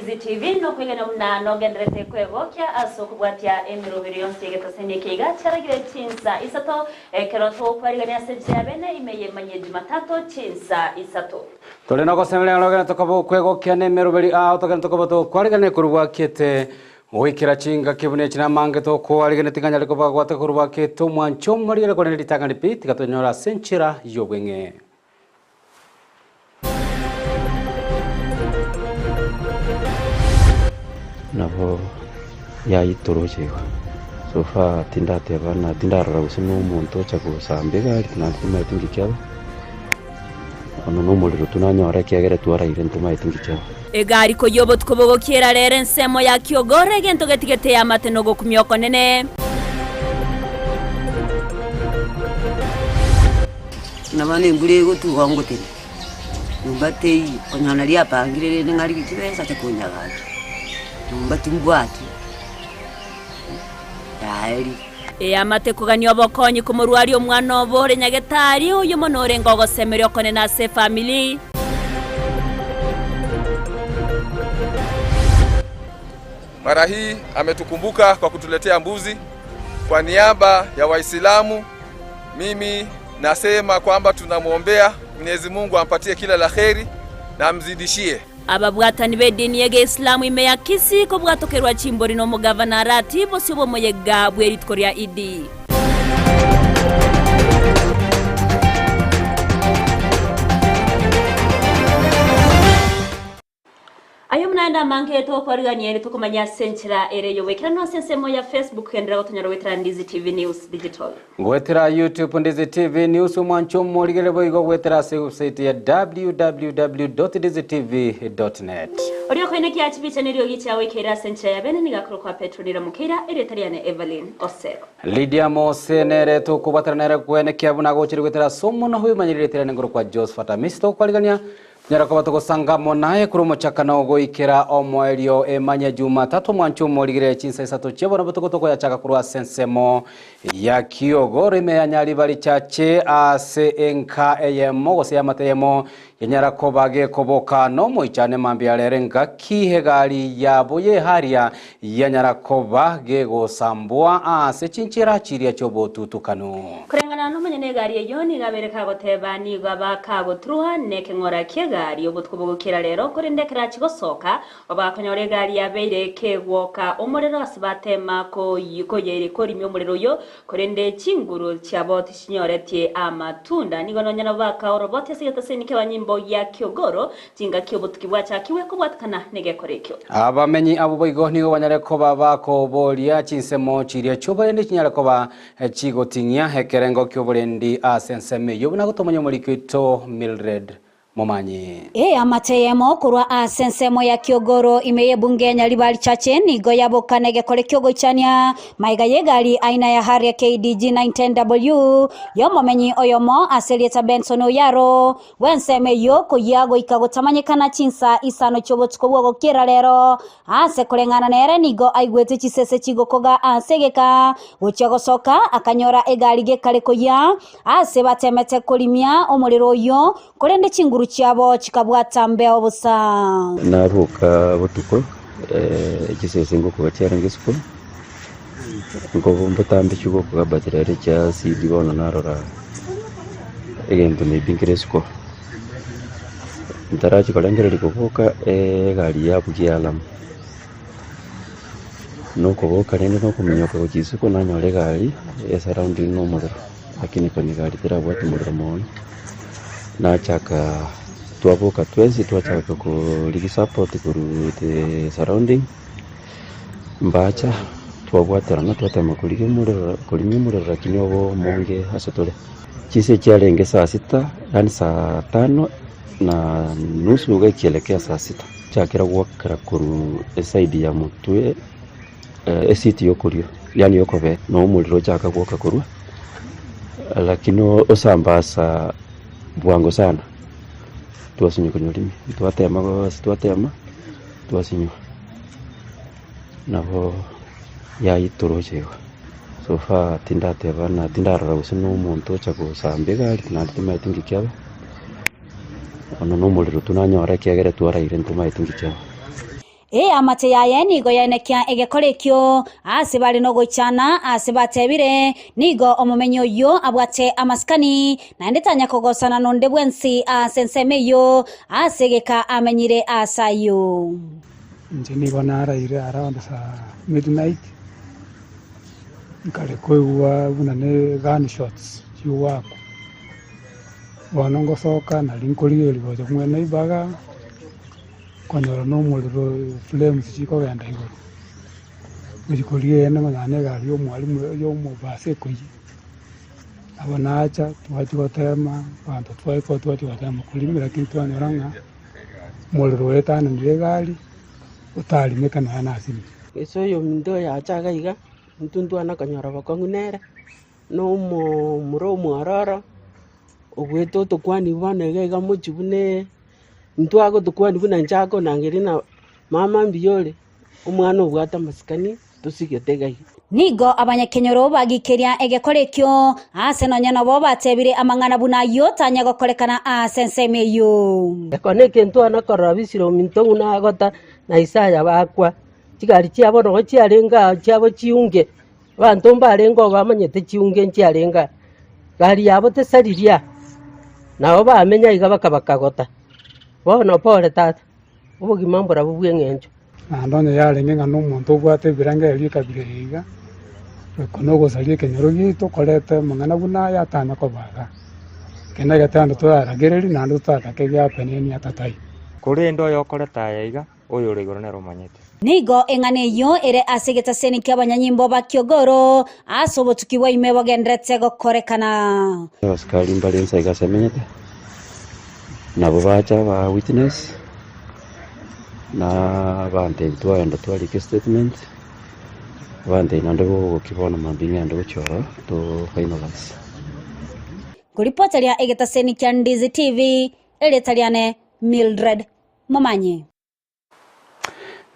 Ndizi TV nokwegena buna nogenderete kwegokia ase okobwatia emeroberi yonsi y'egetaseni eke iga chiaragire chinsa isato ekero togokwarigania ase enchera ya bene ime y'emanyie Jumatatu chinsa isato. Tore nogosemeria ng'a nogende tokoba okwegokia nemeroberi ao togende tokoba tokwarigania korwa bwakiete goikera chingaki buna echi namange tokoarigenetie tinganyare koba gwate korwa bwakiete omwancho omorigere korende ritang'ani pi tiga tonyore ase enchera y'obweng'e. Nabo yaitoroche igo, so far tindateba na tindarora gose na omonto ocha gosamba egari naende timanyeti nki kiaba, bono na omorero tu nanyora ekiagera twaraire ntomaeti nki kiaba. Egari koyia obotuko bogokiera rero ensemo ya kiogoro egento getigete y'amate nogokumia okonene. Buna bono embura egotuga ngotema, nyomba teiyo, konyora naria apangire rende ng'a rigie chibesa ache konyagacha, nyomba timbwati, yaerire. Eamate kogania obokonyi komorwaria omwana obo ore nyagetari, oyio mono orenge ogosemeria okonene ase efamiri. Mara hii ametukumbuka kwa kutuletea mbuzi. Kwa niaba ya Waislamu mimi nasema kwamba tunamwombea Mwenyezi Mungu ampatie kila la kheri na amzidishie. Ababwatani b'edini y'Egeisilamu ime ya Kisii kobwatokerwa chimbori n'omogavana Arati bosio bw'omoyega bw'erituko ria Idi. Aye buna ande amange tokwarigania ere tokomanya ase enchera ere y'oboikeranu ase ensemo ya Facebook genderera gotonyora goetera Ndizi TV News Digital. Goetera YouTube Ndizi TV News omwancho omorigereria boigo goetera ase ewebsite ya www.ndizitv.net. Oria okoinekia chibicha neriogi chiao ekeire ase enchera ya bene nigo akorokwa Petronila Mokeira, erieta riane Evelyn Osero. Lydia Mose nere tokobwatana nere kwenekia buna agochire goetera ase omonwa bw'emanyereri eterane nkorokwa Josephat Amisi tokwarigania Nyara koba togosanga amo naye korwa omochakano goikera omoerio emanye Jumatatu omwancho omorigere chinsa isato chia bono botuko tokoyachaka korwa ase ensemo ya Kiogoro ime ya Nyaribari Chache ase enka eyemo gose eamate eyemo yanyara koba gekoboka nomoichano emambia rero engaki egari yabo yeharia yanyara koba gegosambwa ase chinchera chiria chiobotutukanu. Koreng'ana nomonyene egari eyio nigo abeire kagoteba, Nigo aba kagoturwa nekeng'ora ki'egari obotuko bogokira rero, korende ekero achia gosoka, oba akonyora egari yabeire kegwoka omorero ase batema korimia omorero oyio, korende chinguru chiabo tichinyoretie amatunda. Nigo nonya nabo bakaorobotia ase egetaseni ki'abanyimbo gia Kiogoro, Chingaki obotuki bwachakigwe kobwatekana negekora ekio. Abamenyi abwo boigo nigo banyare koba bakoboria chinsemo chiria chi'oborendi chinyare koba chigoting'ia ekerengo ki'oborendi ase ensemo eyio, buna gotomanya omoriki oito Mildred Momanyi. Eamate eyemo korwa ase ensemo ya Kiogoro ime y'ebunge ya Nyaribari Chache nigo yaboka negekore ki'ogoichania Magega y'egari aina ya Harrier KDG 910W y'omomenyi oyomo ase erieta Benson Oyaro, Bw'ensemo eyio koyia goika gotamanyekana chinsa isano chi'obotuko bw'ogokiera rero. Ase koreng'ana nere nigo aigwete chisese chigokoga ase egeka, gochia gosoka akanyora egari gekare koyia, ase batemete korimia omorero oyio, korende chinguru chiabo chikabwata mbeo bosa. Naboka botuko, chisese ngokoga chiarenge isiko, nkobo mbotambe chigokoga but rero chiasidi bono narora. Egento maybe nkere isiko, ntarachia korengereria koboka egari yabugia alarm, nokoboka rende nokominyoka gochia isiko nanyora egari esurrounded na omorero, lakini konya egari terabwati morero mono, nachaka twaboka twensi twachaka korigia support korwa the surrounding. Mbacha twabwaterana twatema korigia omorero korimia omorero lakini obe omonge ase tore. Chinsa chiarenge saa sita yaani saa tano na nusu iga ekielekea saa sita, chakera gwakera korwa eside ya motwe esiti ya okorio yaani ya okobee, na omorero ochaka gwoka korwa, lakini osambasa bwango sana, twasinywa konyorimia, twatema ase twatema. Twasinywa, nabo yaitoroche igo. So far tindateba na tindarora gose na omonto ocha gosamba egari naende timanyeti nki kiaba, bono na omorero tu nanyora ekiagera twaraire ntomaeti nki kiaba. Eamate yaye nigo yaenekia egekora ekio ase bare nogoichana, ase batebire, Nigo omomenyi oyio abwate amasikani, naende tanya kogosana nonde bwensi ase ensemo eyio, ase egeka amenyire aase ayio. Inche nigo naraire around saa midnight, nkare koigwa buna ne gunshots chigoakwa. Bono ngosoka nari nkorigereria gocha mwene ibaga, nkonyora na omorero flames chikogenda igoro. Ngochia korigereria nkonyora na egari ya omwalimu ya omobasi ekoiyia. Nabo nacha twachia gotema abanto twaikwa twachia gotema korimera lakini twanyora ng'a omorero oetananire egari, otarimeka nonya na asinini. Ase oyominto oyo acha iga iga, intwe ntwana konyora bokong'u nere, na omomura omwororo, ogwete otokwania bono iga iga mochie buna intwe agotokwania buna inche akonangeria ng'a mama mbuya ore, omwana obwate amasikani tosigete iga iga. Nigo abanyakenyoro bagikeria egekora ekio, aase nonya nabo batebire amang'ana buna ayio tanya gokorekana aase ensemo eyio. Eko negento ana korora bisire ominto buna agota na Isaya bakwa, chigari chiabo nogo chiarenge ao chiabo chiunge, abanto mbarenge oo bamanyete chiunge nchiarenge aa, gari yabo tesariria, nabo bamenya iga bakabakagota. Bono pore tata, obogima mborabwo bw'eng'encho. Naende onye yarenge ng'a nomonto obwate ebirengererio ekabira eye iga, oko nogosaria ekenyoro giaito koreta amang'ana buna aya atanya koba iga. Eke negetendo toraragererie naende totatake giapene emiaka taiyo. Korende oyokoreta aya iga, oyore igoro nere omanyete. Nigo eng'ana eyio ere ase egetaseni ki'abanyanyimbo ba Kiogoro ase obotuki bwa ime bogendererete gokorekana. Abasikari mbare inse iga ase amenyete, nabo bacha ba witness, na abanto twagenda twarika estatement, abanto naende bogokia bono mambia ng'ende gochia ororo to finalize. Nkoripoteria egetaseni kia Ndizi TV, erieta riane Mildred Momanyi.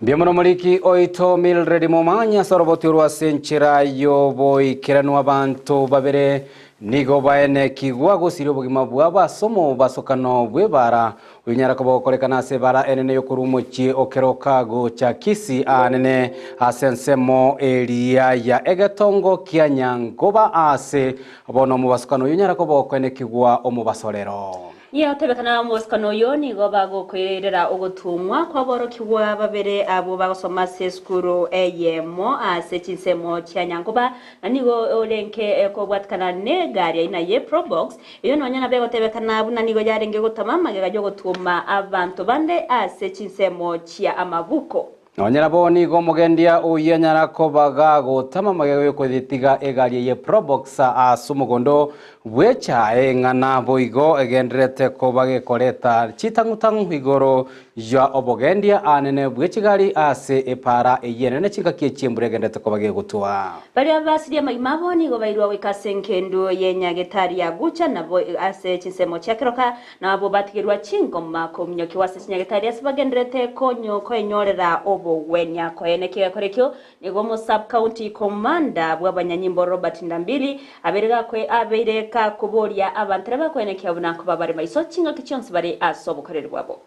Mbuya mono omoriki oito Mildred Momanyi ase oroboti orwo ase enchera y'oboikeranu abanto babere nigo baenekigwa gosiria obogima bwabo ase omobasokano bw'ebaara oyonyara koba ogokorekana ase ebaara enene y'okorwa omochie o Keroka gocha Kisii aanene ase ensemo eria ya egetongo kia Nyangoba aase bono omobasokano oyonyara koba okoenekigwa omobasorero. Yatebekana omobosokano oyo nigo bagokoirera ogotumwa kw'aborokigwa babere abwo bagosoma ase esukuru eyemo ase chinsemo chia Nyangoba, na nigo orenge kobwatikana negari aina ye Probox, eyio nonya nabo egotebekana buna nigo yarenge gotama magega y'ogotwoma abanto bande ase chinsemo chia amabuko. Nonya nabo nigo omogendia oyio anyara koba gagotama magega y'okoyetiga egari eye Probox ase omogondo bw'echae eng'ana boigo egendererete koba gekoreta chitang'utang'u igoro ya obogendia anene bwe chigari ase epaara eyio enene chingaki echi embura egendererete koba gegotwa. Baria basirie amagima abo nigo bairwa goika ase engendu y'enyagetari ya Gucha, nabo ase chinsemo chia Keroka, Na abwo batigerwa chingoma kominyokigwa ase chinyagetari ase bagendererete koenyorera obogwenia. Koene kegekora ekio nigo omo sub-county commander bw'abanyanyimbo Robert Ndambili abeire gakwe abeire gakoboria abanto aria bakoenekia buna nkoba bare maiso chingaki chionsi bare ase obokoreri bwabo.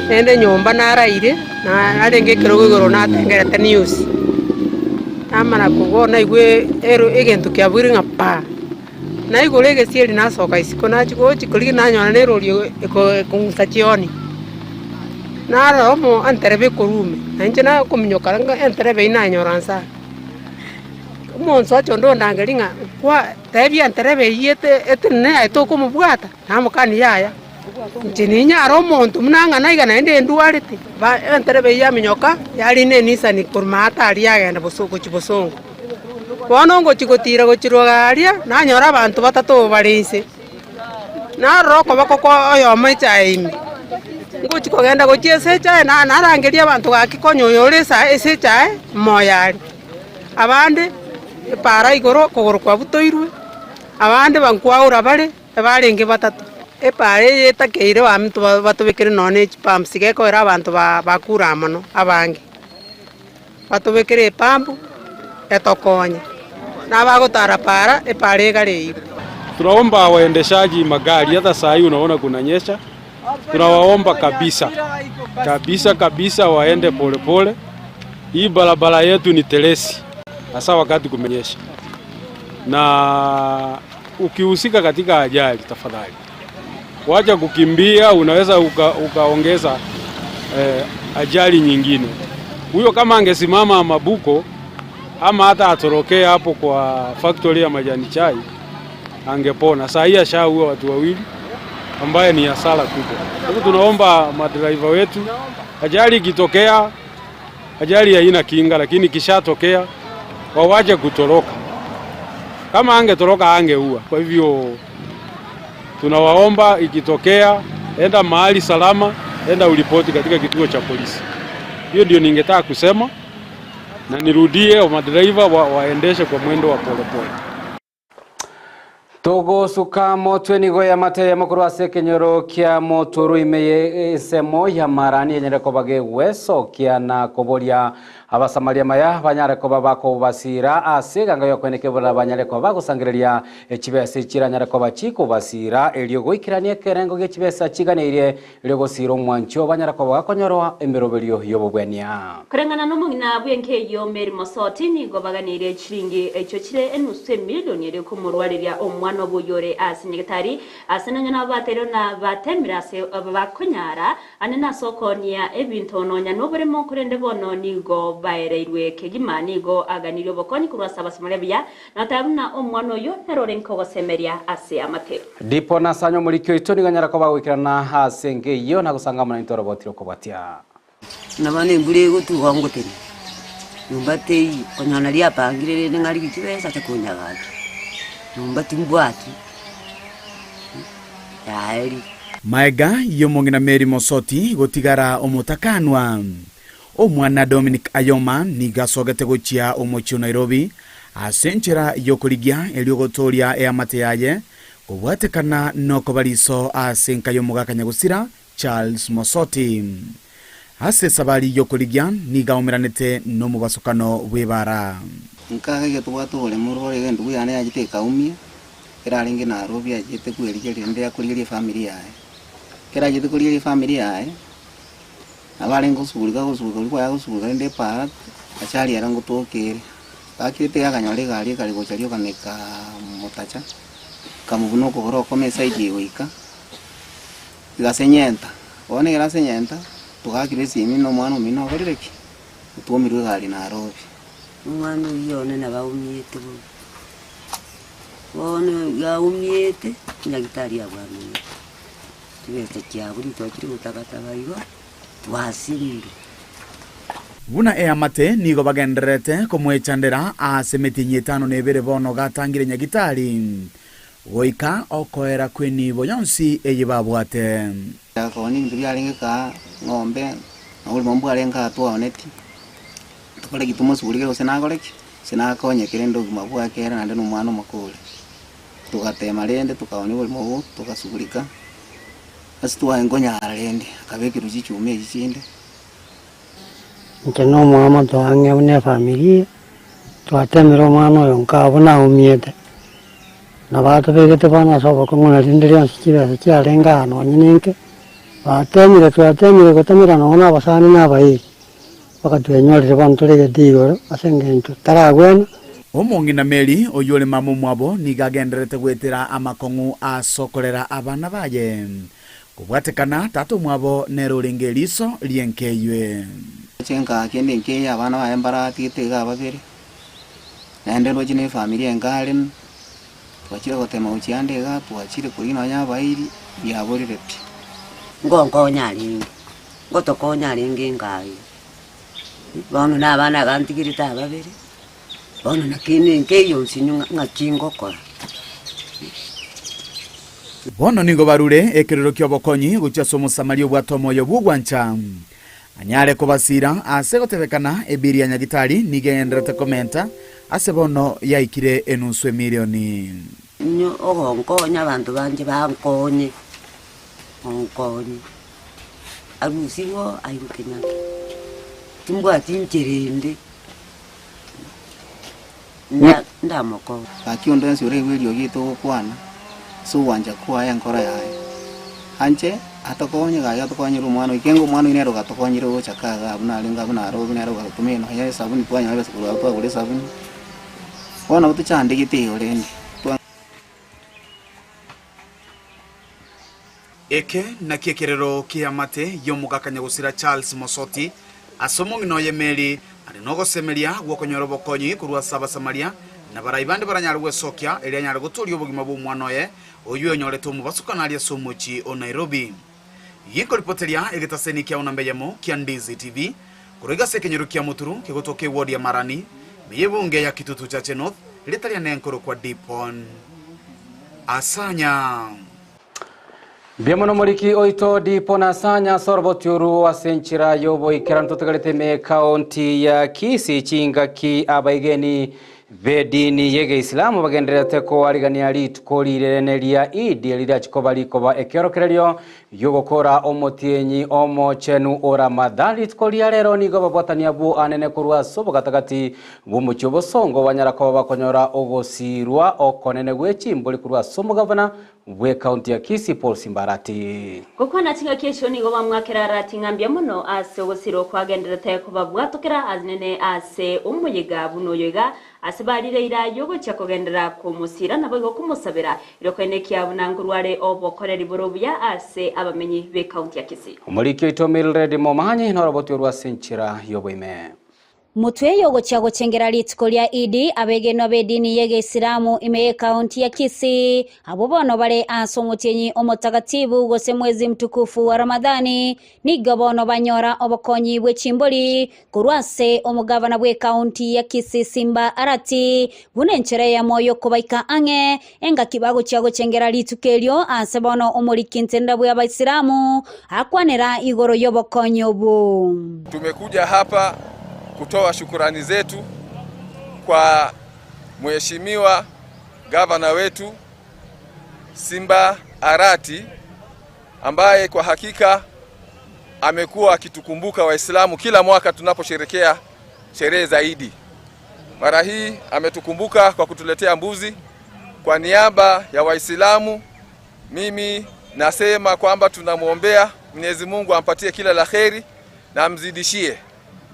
Naende nyomba naraire, narenge ekerogo igoro natengerete news, namana kobua naigwa ero egento kiabuire ng'a paa. Naigure egesieri nasoka isiko nachia gochia korigia nanyora na erori eko ekong'usa chioni. Narora omo entereba ekorwa ime, na inche nakominyoka ng'a entereba eywo nanyora nsa. Omonsacha onde ondangeria ng'a kwa tebia entereba eywo ete etenene aye tokomobwata, namokania yaya. Inche ninyare omonto buna ng'a naiga naende ndwarete. Ba entereba eyio yaminyoka, yarina enisani korwa maate aria yagenda boso gochia bosongo. Bono ngochia gotiira gochia roga aria, nanyora abanto batato bare inse. Narora okoboko kwa oyomo echae ime, ngochia kogenda gochia ase echae na narangeria abanto gaki konya oyo ore esa ase echae moyo are. Abande, epaara igoro okogoro kwabutoirwe, abande bankwaura bare. Abarenge batato, epaara eye etakeire abanto batobekere nonya ne chipumps gekoera abanto bakure aa mono abange. Batobekere epampu etokonye, na abagotara paara, epaara egare eirwe. Tunaomba waendeshaji magari hata saa hii unaona kunanyesha. Tunawaomba kabisa kabisa kabisa waende polepole. Hii barabara yetu ni telesi, hasa wakati kumenyesha, na ukihusika katika ajali, tafadhali wacha kukimbia, unaweza uka, ukaongeza eh, ajali nyingine. Huyo kama angesimama Mabuko ama hata atorokee hapo kwa factory ya majani chai angepona. Saa hii ashaua watu wawili ambaye ni hasara kubwa. Kwa hivyo tunaomba madereva wetu, ajali ikitokea, ajali haina kinga, lakini ikishatokea wawache kutoroka. Kama angetoroka angeua. Kwa hivyo tunawaomba ikitokea, enda mahali salama, enda uripoti katika kituo cha polisi. Hiyo ndio ningetaka kusema, na nirudie, madereva wa, waendeshe kwa mwendo wa polepole. Tugucuka motwe nigo ya mate ya mukuru ase ekenyoro kia moturu ime ensemo ya marani enyare koba gegwesokia na koboria abasamaria maya banyare koba bakobasira ase eganga yokweneke buna banyare koba bagosangereria echibesa echiranyare koba chikobasira erio goikerania ekerengo gia chibesa chiganeirie erio gosira omwancho banyare koba bakonyorwa emeroberio yobobwenia. Kurengana n'omong'ina bw'enkeyo Mary Mosoti nigo baganirie chiringi ekyo chire enusu emilioni eri komorwareria omwana oboyore ase nyagetari ase nonya nabo bateire na batemire ase bakonyara ane nase okonia ebinto nonya noboremo korende bono nigo baereirwe kegima nigo aganirie obokonyi korwa ase abasamaria buya nateba buna omwana oyo nere ore nkogosemeria ase amatero. Ndipo nasanya omoriki oito nigo anyara koba goikerana ase enka eyio na gosanga amo naintwe oroboti rokobwatia. Nabo na embura egotuga ngotena, nyomba teiyo, konyora nari apangire rende ng'a rigia chibesa ache konyagacha, nyomba timbwati, yaerire. Maega y'omong'ina Mary Mosoti gotigara omotakanwa, omwana Dominic Ayoma nigo asogete gochia omochie o Nairobi ase enchera y'okorigia erio gotooria eamate yaye kobwatekana nokoba riso ase enka y'omogaka nyagosira Charles Mosoti. Ase esabari y'okorigia nigo aomeranete nomobasokano bw'ebara. Nkagegia tobwate oboremo rore iga endugu yane yachete ekaumia, ekero arenge Nairobi achete kwerigeria rende akorigeria efamiri yaye. Ekero achete korigeria efamiri yaye, nabo arenge gosugurika gosugurika oria kwaya gosugurika rende epaara, achari ere ngotoka ere. Gakirete iga akanyora egari ekare gocha rioka na ekamotacha, ekamobuna okogoro okomo eside egoika, Igasenyenta. Bono ekero asenyenta, togakirwa esimi na omwana omino okorire ki? Otwomirwe egari Nairobi. Omwana oyio one nabo aumiete bobe. Bono iga aumiete, nyagitari abwamenyete. Chibesa chiabo rituko chire gotabataba igo, twasinyire. Buna eamate nigo bagendererete komoechandera ase emetienyi etano na ebere bono gatangire nyagitari. Goika okoera kw'enibo yonsi eye babwate. Konya ebinto biarenge kaa ng'ombe, na oborimo mbwarenge aa twaoneti, tokore ki tomosugurike gose nakore ki, gose nakonyeke rende obogima bwake ere naende na omwana omokore. Togatema rende tokaonia oborimo obwo, togasugurika, ase twaye nkonyara rende, akabekerwa chichuma echi chinde. Inche na omoamato ang'e buna efamiri eye, twatemire omwana oyo nkaa buna aumiete, na batobegete bono ase obokong'u na rinde rionsi chibesa chiarenge aa nonye na enke, batemire twatemire gotemera nonye na abasani na abairi, mpaka twenyorire bono tore egete igoro ase eng'encho taragwena. Omong'ina Mary, oyio ore mama omwabo, nigo agendererete goetera amakong'u ase okorera abana baye. Kobwatekana, tata omwabo nere orenge eriso ri'enka eyio. Enka kende enke eye abana baye mbaratigete iga babere, naende roche na efamiri enke are, twachire gotema gochia ande iga, twachire korigia nonya abairi, biaborire pi. Ngonkonya arenge, ngotokonya arenge enka eye. Bono na abana aba ntigerete aba babere, bono naki na enka eye yonsi ng'aki ngokora. Bono nigo barure ekerero ki'obokonyi gochia ase Omosamaria obwate omoyo bw'ogwancha, anyare kobasiira ase gotebekana ebiri ya Nyagitari nigo egendererete komenta ase bono yaikire enusu emilioni. Inwe ogonkonya abanto banje bankonye, onkonye, arusigwe oo airwe Kenyatta, timbwati inchera ende. Ndamokoba. Gaki onde onsi oraigwe eriogi ritogokwana ase ogwancha kwaye enkoro yaye, anche Atokonye gaki atokonyere omwana oito, ekiagera omwana oyio nere ogatokonyire gocha kaa igaa buna arenge abwo Nairobi nere ogatotomera nonya esabuni twanyora besa korwa abwo twagora esabuni, bono nabo tochandegete igo rende twa. Eke nakio ekerero ki'eamate y'omogaka nyagosira Charles Mosoti ase omong'ina oye Mary are nogosemeria gw'okonyora obokonyi korwa ase Abasamaria na barai bande baranyare gwesokia erio anyare gotooria obogima bw'omwana oye oyio onyorete omobasukano aria ase omochie o Nairobi. Ginkoripoteria egetaseni kia onamba eyemo kia Ndizi TV korwa iga ase ekenyoro kia Muturu kegotoka eward ya Marani ime y'ebunge ya Kitutu Chache North erieta riane nkorokwa Dipon Asanya. Mbuya mono omoriki oito Dipon Asanya ase oroboti oru ase enchera y'oboikeranu totegerete ime ekaunti ya Kisii chingaki abaigeni B'edini y'Egeisilamu bagendererete koarigania rituko rirerene ria Eid rirache koba rikoba ekeorokererio gi'ogokora omotienyi omochenu o Ramadhan. Rituko ria rero nigo ababwatani abwo anene korwa ase obogatagati bw'omochie obosongo banyara koba bakonyora ogosiirwa okonene gwe chimbori korwa ase omogavana bw'ecounty ya Kisii Paul Simbarati. Gokwana chingaki echio nigo bamwakera arati ng'a mbuya mono ase ogosira okwagenderete kobabwatokera anene ase omoyega buna oyo iga, ase barire eira y'ogochia kogenderera komosira naboigo komosabera, erio koenekia buna nkorwa are obokoreri bore obuya ase abamenyi b'ecounty ya Kisii. Omoriki oito Mildred Momanyi noroboti orwo ase enchera y'oboime. Motwe y'ogochia gochengera rituko ria Idi, abegenwa b'edini y'Egeisilamu ime y'ekaunti ya Kisii, abwo bono bare ase omotienyi omotagatibu gose mwezi mtukufu wa Ramadhani, nigo bono banyora obokonyi bwe chimbori korwa ase omogavana bw'ekaunti ya Kisii Simba Arati buna enchera eyemo y'okobaika ang'e engaki bagochia gochengera rituko erio ase bono omoriki ntenda bw'Abaisilamu akwanera igoro y'obokonyi obwo. Tumekuja hapa kutoa shukurani zetu kwa Mheshimiwa Gavana wetu Simba Arati ambaye kwa hakika amekuwa akitukumbuka Waislamu kila mwaka tunaposherekea sherehe za Idi. Mara hii ametukumbuka kwa kutuletea mbuzi. Kwa niaba ya Waislamu, mimi nasema kwamba tunamwombea Mwenyezi Mungu ampatie kila la kheri na amzidishie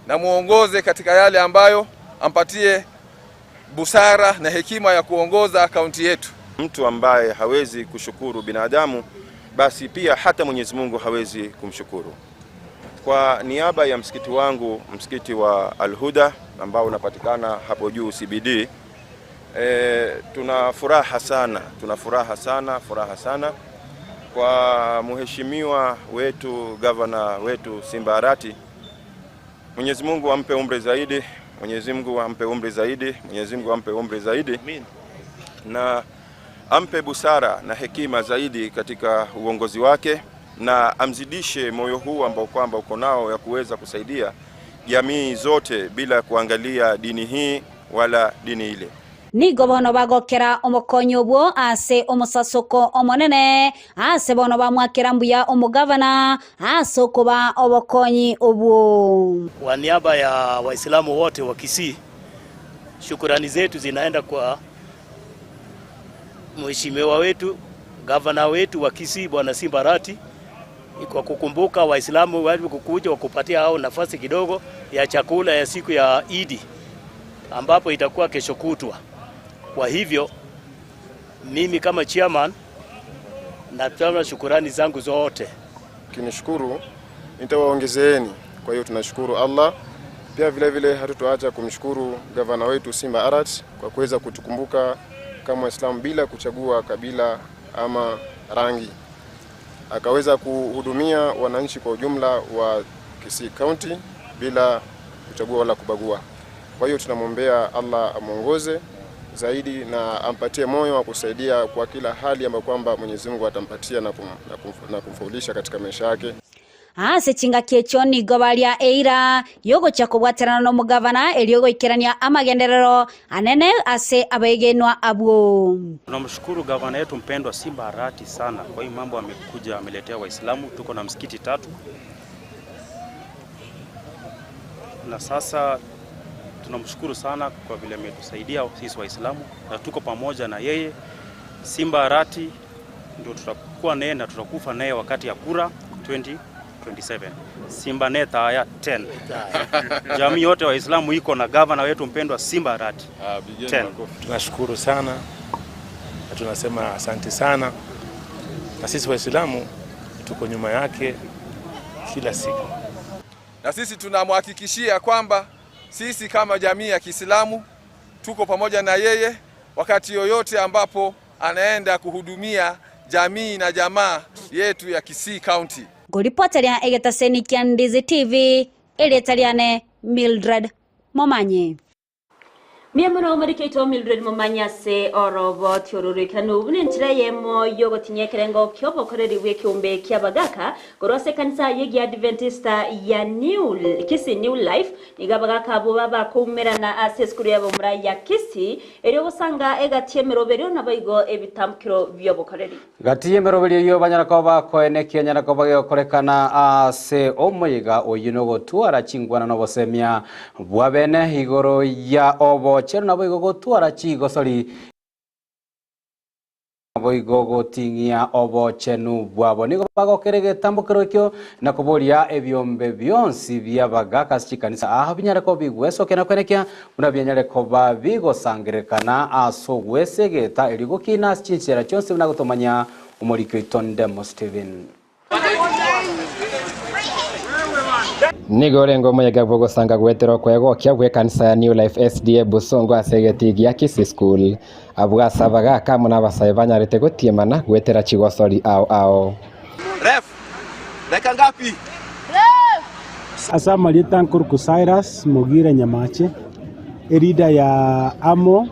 na muongoze katika yale ambayo ampatie busara na hekima ya kuongoza kaunti yetu. Mtu ambaye hawezi kushukuru binadamu, basi pia hata Mwenyezi Mungu hawezi kumshukuru. Kwa niaba ya msikiti wangu, msikiti wa Al-Huda ambao unapatikana hapo juu CBD, tuna furaha sana, tuna furaha sana, furaha sana kwa mheshimiwa wetu, gavana wetu Simba Arati. Mwenyezi Mungu ampe umri zaidi, Mwenyezi Mungu ampe umri zaidi, Mwenyezi Mungu ampe umri zaidi. Amin. Na ampe busara na hekima zaidi katika uongozi wake na amzidishe moyo huu ambao kwamba uko nao ya kuweza kusaidia jamii zote bila kuangalia dini hii wala dini ile. Nigo bono bagokera omokonyi obwo ase omosasoko omonene, ase bono bamwakera mbuya omogavana ase okobaa obokonyi obwo. Kwa niaba ya Waislamu wote wa Kisii, shukurani zetu zinaenda kwa mheshimiwa wetu, gavana wetu wa Kisii Bwana Simba Arati kwa kukumbuka Waislamu wale kukuja wakupatia hao nafasi kidogo ya chakula ya siku ya Idi ambapo itakuwa kesho kutwa. Kwa hivyo mimi kama chairman natoa shukurani zangu zote. Kinishukuru nitawaongezeeni. Kwa hiyo tunashukuru Allah. Pia vile vile hatutoacha kumshukuru gavana wetu Simba Arati kwa kuweza kutukumbuka kama Waislamu bila kuchagua kabila ama rangi. Akaweza kuhudumia wananchi kwa ujumla wa Kisii County bila kuchagua wala kubagua. Kwa hiyo tunamwombea Allah amuongoze zaidi na ampatie moyo wa kusaidia kwa kila hali ambayo kwamba Mwenyezi Mungu atampatia na kumfaulisha katika maisha yake. Ase chingaki echio nigo baria eira y'ogochia kobwaterana n'omogavana erio goikerania amagenderero anene ase abegenwa abwo. Tunamshukuru gavana yetu mpendwa Simba Arati sana kwa hii mambo amekuja ameletea Waislamu. Tuko na msikiti 3 na sasa tunamshukuru sana kwa vile ametusaidia sisi Waislamu na tuko pamoja na yeye. Simba Arati Ndio tutakuwa naye na tutakufa naye wakati ya kura 2027. Simba ne taya 10. Jamii yote Waislamu iko na gavana wetu mpendwa Simba Arati 10. Tunashukuru sana na tunasema asante sana, na sisi Waislamu tuko nyuma yake kila siku. Na sisi tunamhakikishia kwamba sisi kama jamii ya Kiislamu tuko pamoja na yeye wakati yoyote ambapo anaenda kuhudumia jamii na jamaa yetu ya Kisii County. Ngũripoteria egetaseni kia Ndizi TV ĩrĩta rĩane Mildred Momanyi. Mia mono omorikeitwo Mildred Momanyi ase oroboti ororikanu buna enchera eyemo yogotinyia ekerengo kia obokoreri bwa ekeombe kia abagaka korwa ase ekanisa ya Adventista ya New, Kisii New Life nigo abagaka abwo babakoumerana ase esukuru ya bomura ya Kisii erio ogosanga egati emeroberio nabo igo ebitamkero bia obokoreri. Gati emeroberio eyo banyara koba bakoenekia nyara koba gegokorekana ase omoyiga oyu nogotwara chingwana na obosemia bwa bene igoro ya obochero nabo igo gotwara chigosori nabo igo goting'ia obochenu bwabo nigo bagokere getambukero ekio na koboria ebiombe bionsi bia bagaka ase chikanisa aho binyare koba bigwesokia na kwenekia buna bianyare koba bigosangerekana ase ogwesegeta erio gokina ase chinchera chionsi buna gotomanya omoriki oito Ndemo Stephen. Nigo orengo omoyega bwa ogosanga goetera okwegokia bwa ekanisa ya New Life SDA Bosongo ase egetii gia Kisii School. Abwo ase abagaka amo na abasae banyarete gotiemana goetera chigosori ao ao. Ref, dakika ngapi? Ase amarieta nkorokwa Cyrus Mogire Nyamache, eleader ya Amo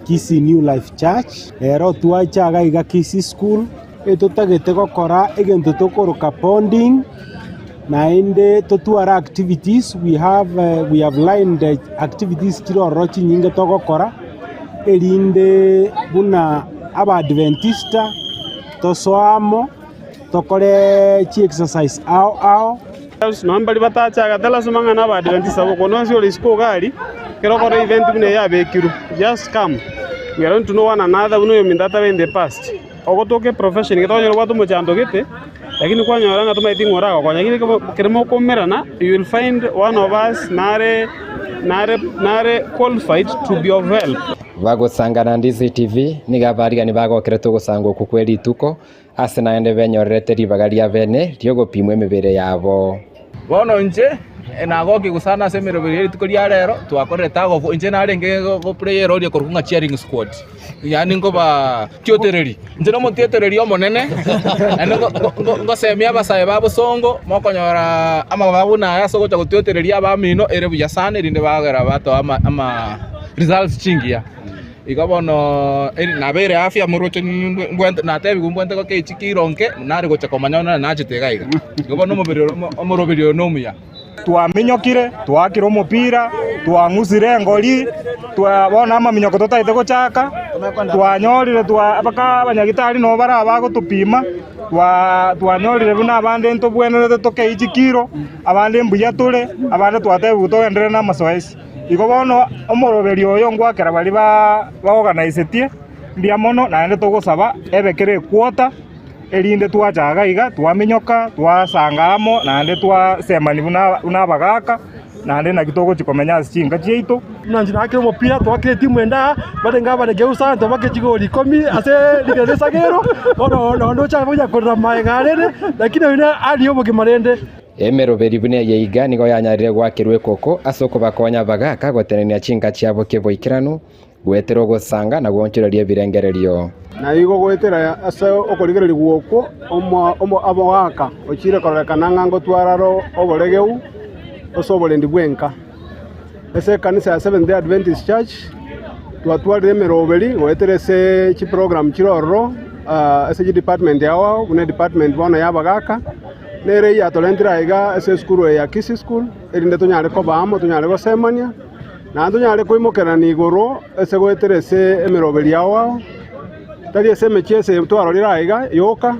Kisii New Life Church, ero twacha iga iga Kisii School, etotagete gokora egento tokoroka bonding, naende totware activities, we have, we have lined activities chire ororo chinyinge togokora, erinde buna Abaadventista tosoe amo, tokore chiexercise ao ao. Nonye mbaria batachaga lasima ng'a n'Abaadventista boka, onde onsi ore isiko iga aria, ekero okora event buna eye yabekirwe, just come, we are going to know one another buna oyominto atabe in the past. Ogotoka eprofession gete okonyora obwate omochando gete, lakini kwanyora ng'a tomaeti ng'a oragokonya, lakini ekero ekero mokomerana, you will find one of us nare nare nare qualified to be of help. Bagosanga na Ndizi TV, nigo abarigani bagokerete ogosanga okwo kwe rituko, ase naende benyorerete ribaga ria bene ri'ogopimwa emebere yabo. Bono inche nagokia sana ase emeroberi ye rituko ria rero, twakorire tug of war, inche narenge go play erori ekorokwa ng'a cheering squad, yaani nkoba tiotereri, inche na omotiotereri omonene, naende ngosemia abasae ba bosongo, mokonyora amababa buna aya ase ogocha gotiotereria abamino ere buya sana erinde bagera batoa ama ama results chingiya. Igo bono nabeire afya moroche natebigwe mbwente goka chikiro nke, nare gocha komanya onye nachete iga iga. Igo bono omobere omoroberi oyo nomuya. Twaminyokire, twaakire omopira, twang'usire engori, bono amaminyoko totaete gochaka, twanyorire mpaka abanyagitari nabo bare abagotopima, twanyorire buna abande ntobwenerete tokei chikiro, abande mbuya tore, abande twatebigwe togenderere na amasoesi. Igo bono omoroberi oyo ngwakera baria baorganisetie mbuya mono, naende togosaba ebe kera equarter, erinde twacha iga iga twaminyoka, twasanga amo, naende twasemani buna buna abagaka, naende naki togochia komenya ase chinka chiaito. Buna inche naakire omopira, twakire etimu ende aa, barenge abanegeusa abanto bake chigori ikomi ase rigena ria Sagero, bono nonde ocha gocha korera magega arere, lakini oyio arie obogima rende. Emeroberi buna eye iga nigo yanyarire goakerwa ekoko ase okobakonya abagaaka gotenenia chinka chiabo ki'oboikeranu, goetera ogosanga na goonchoreria ebirengererio. Na igo goetera ase okorigererigwa okwo omogaka ochire kororekana ng'a ngotwara are oboregeu ase oborendi bw'enka. Ase ekanisa ya Seventh Day Adventist Church twatwarire emeroberi goetera ase chiprogram chire ororo ase chidepartment ao ao buna edepartment bono y'abagaka. Nere eyatorentire aiga ase esukuru eye ya Kisii School, erinde tonyare koba amo, tonyare gosemania, naende tonyare koimokerania igoro ase goetera ase emeroberi yao ao, tari ase emechie ase twarorire aiga yoka,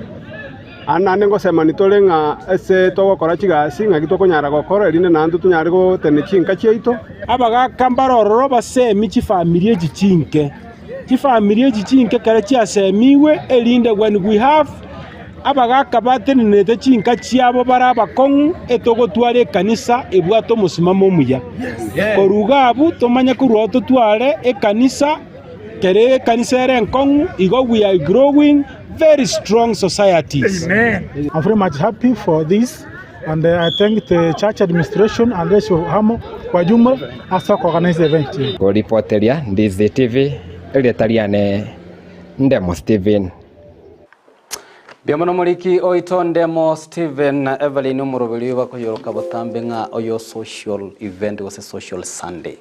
naende naende ngosemania tore ng'a ase togokora chigasi ng'aki tokonyara gokora erinde naende tonyare gotenenia chinka chiaito. Abagaaka mbare ororo basemi chifamiri echi chinke. Chifamiri echi chinke kere chiasemigwe, erinde when we have abagaka batenenete chinka chiabo bare abakong'u, etogotwara ekanisa ebwate omosimamo omuya. Korwa iga abwo tomanye korwa oo totware ekanisa, kere ekanisa ere enkong'u, igo we are growing very strong societies. I'm very much happy for this and I thank the church administration and those of Hamo kwa jumla ase okoorganize event eye. Koripoteria Ndizi TV, erieta riane Ndemo Steven. Mbuya mono moriki oito Ndemo Steven na Evelyn omoroberi bakoyoroka botambe ng'a oyo social event gose social Sunday.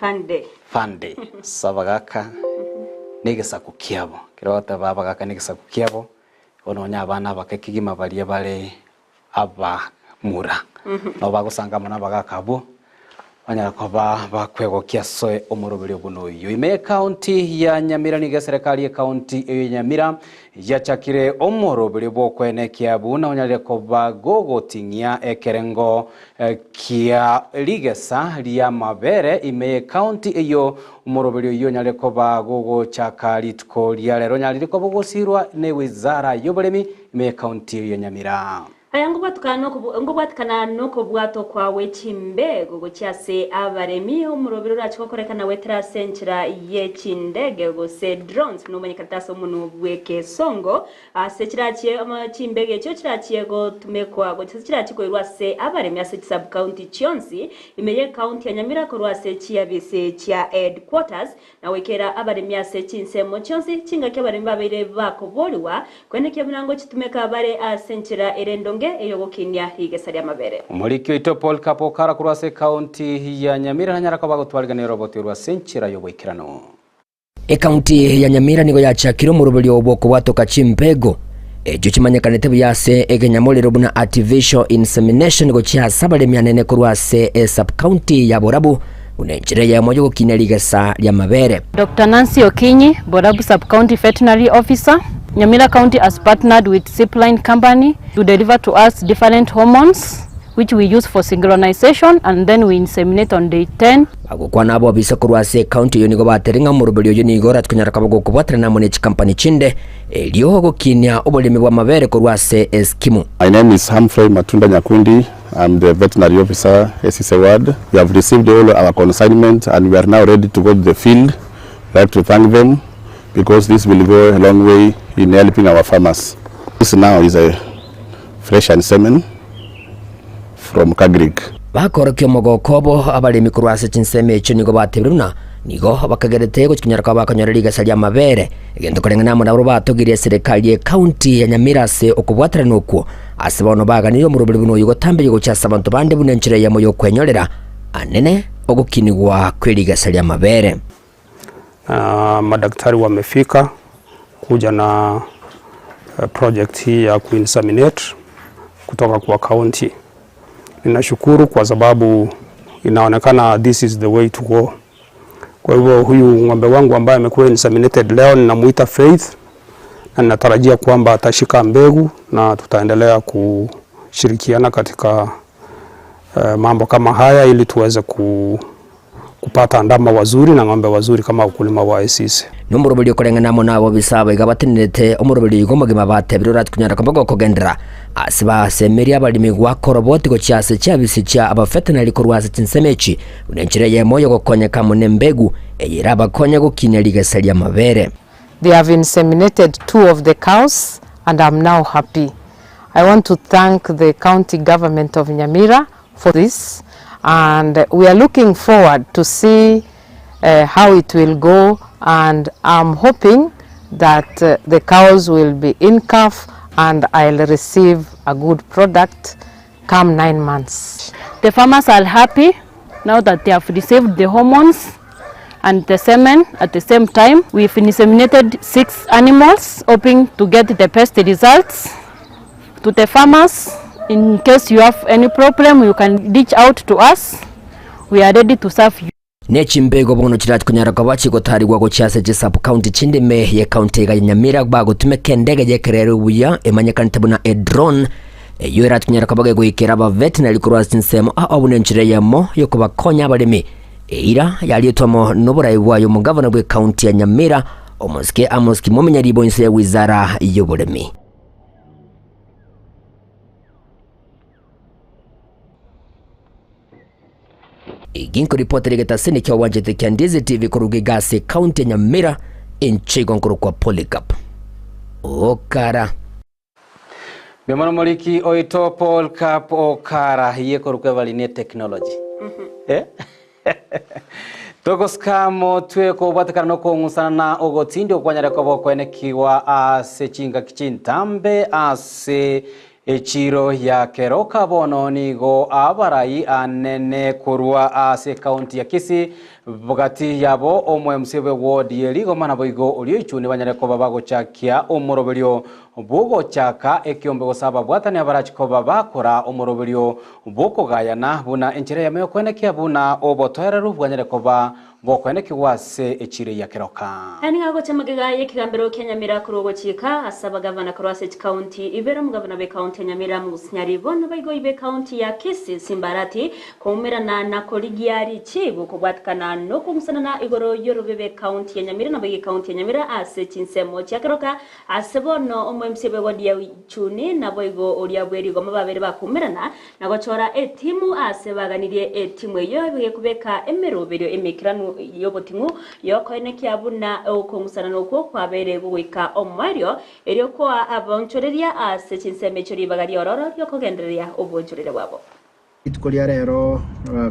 Fun day. Fun day. Ase abagaka na egesaku kiabo. Ekero bagoteba abagaka na egesaku kiabo, bono onye abana abake kegima baria bare abamura, nabo bagosanga amo nabagaka abwo, banyara koba bakwegokia ase omoroberio buna oyio. Ime y'Ekaunti ya Nyamira nigo eserekari y'Ekaunti eyo ya Nyamira yachakire omoroberio bw'okoenekia buna onyarire koba gogoting'ia ekerengo kia rigesa ri'amabere ime y'Ekaunti eyio. Omoroberio oyio onyarire koba gogochaka rituko ria rero onyarire koba ogosirwa n'ewizara y'oboremi ime y'Ekaunti eyo ya Nyamira. Aya ngobwatikana nokobwatwa kwawe chimbego gochia ase abaremi, omoroberi orache gokorekana goetera ase enchera ye chindege gose drones nomanyekanete ase omonwa bw'ekesongo. Ase chirachie chimbego echio chirachie gotumekwa gochia ase chirachie koirwa ase abaremi ase chisub-county chionsi ime y'ecounty ya Nyamira korwa ase chiabisi chia headquarters na goikera abaremi ase chinsemo chionsi chingaki abaremi babeire bakoborigwa kwenekia buna ngochitumeka bare ase enchera ere endonge eyogokinia rigesa ri'amabere. Omoriki oito Paul Kapokara korwa ase ecounty ya Nyamira nanyara koba agotwarigania eroboti orwo ase enchera y'oboikeranu. Ekaunti ya Nyamira nigo yachakire omoroberio bw'okobwatoka chimbego echio chimanyekanete buya ase ekenyamorero buna artificial insemination gochia ase abaremi anene korwa ase esub-county ya Borabu buna enchera eyemo y'ogokinia rigesa ri'amabere. Doctor Nancy Okinyi, Borabu Sub-County Veterinary Officer, Nyamira County has partnered with Zipline Company to deliver to us different hormones which we use for synchronization and then we inseminate on day 10. Bagokwana abobisa korwa ase ekaunti eyio nigo bateire ng'a omoroberi oyio nigo orachie konyara koba gokobwaterana amo ne chikampani chinde erio gokinia oboremi bw'amabere korwa ase eskimu. My name is Humphrey Matunda Nyakundi, I'm the veterinary officer Esise ward. We have received all our consignment and we are now ready to go to the field. We like to thank them because this will go a long way in helping our farmers. This now is a fresh and semen from Kagrik. Bakorokia omogoko obo, abaremi korwa ase chinsemo echio nigo batebire buna nigo bakagerete gochia konyora koba bakonyora rigesa ri'amabere, egento koreng'ana amo nabwo batogirie eserekari y'ecounty ya Nyamira ase okobwaterana okwo ase bono baganirie omoroberi buna oyio gotamberia gochia ase abanto bande buna enchera eyemo y'okwenyorera anene ogokinigwa kw'erigesa ri'amabere. Na madaktari wamefika kuja na project hii ya kuinseminate kutoka kwa county. Ninashukuru kwa sababu inaonekana this is the way to go. Kwa hivyo huyu ng'ombe wangu ambaye amekuwa inseminated leo ninamuita Faith na ninatarajia kwamba atashika mbegu na tutaendelea kushirikiana katika mambo kama haya ili tuweze kupata ndama wazuri na ng'ombe wazuri kama ukulima wa Esise. Nomoroberi okoreng'ana amo nabobisa aba iga batenenete omoroberi oiga omogima batebire orachie konyara koba gokogenderera ase basemerie abaremi goaka oroboti gochia ase chiabisi chia abavetenari korwa ase chinsemo echi buna enchera eyemo yogokonyeka amo nembegu eye erabakonye gokinia rigesa ri'amabere. They have inseminated two of the cows and I'm now happy. I want to thank the county government of Nyamira for this and we are looking forward to see uh, how it will go and I'm hoping that uh, the cows will be in calf and I'll receive a good product come 9 months. The farmers are happy now that they have received the hormones and the semen at the same time. We've inseminated 6 animals, hoping to get the best results. To the farmers, in case you have any problem, you can reach out to us. We are ready to serve you. Ne chimbego bono chirachie konyara koba chigotarigwa gochia ase chisub-county chinde ime y'ecounty iga ya Nyamira bagotumeka endege y'ekerero buya emanyekanete buna edrone eyio erachie konyara koba gegoikera abavetinary korwa ase chinsemo ao buna enchera eyemo yokobakonya abaremi. Eira yarietwe amo noborai bwaye omogavana bw'ecounty ya Nyamira, Omosike Amos Kimomenya ribo inse ya wizara y'oboremi. Eki nkoripotera egetaseni kia obwanchete kia Ndizi TV koruga iga ase ecounty ya Nyamira, inche igo nkorokwa Polycarp Okara. Mbuya mono moriki oito Paul Cap Okara iye korokwa ebari ne technology. Eh? Togosika motwe kobwatekana nokong'usana na ogotindi okwanyare koba okwenekigwa ase chingaki chintambe ase Echiro ya Keroka bono nigo abarai anene korwa ase ekaunti ya Kisii gati yabo omo-MC bwe ward ye Rigoma naboigo oria Oichuni banyare koba bagochakia omoroberio bw'ogochaka ekiombe gose ababwatani abarachi koba bakora omoroberio bw'okogayana buna enchera eyemo y'okoenekia buna obotoereru bwanyare koba Bokoenekigwa ase echiro ya keroka. Aya nigo agocha magega y'ekegambero kia Nyamira korwa ogochika ase abagavana korwa ase chikaunti ibere omogavana bw'ekaunti ya Nyamira Amos Nyaribo na baigoi b'ekaunti ya Kisii Simba Arati koumerana na korigia richibu kobwatikana nokong'usanana igoro y'orobebe ekaunti ya Nyamira na boigo ekaunti ya Nyamira ase chinsemo chia keroka ase bono omo-MC bw'ewodi ya Ichuni naboigo oria bw'erigoma babere bakoumerana Na gochora etimu aase baganirie etimu eyio egekubeka emeroberio emeikeranu y'oboting'u y'okoenekia buna okong'usanana okwo kwabeire gogoika omoerio, erio koa abaonchoreria ase chinsemo echio ribaga riororo ri'okogendereria obonchoreria bwabo. Rituko ria rero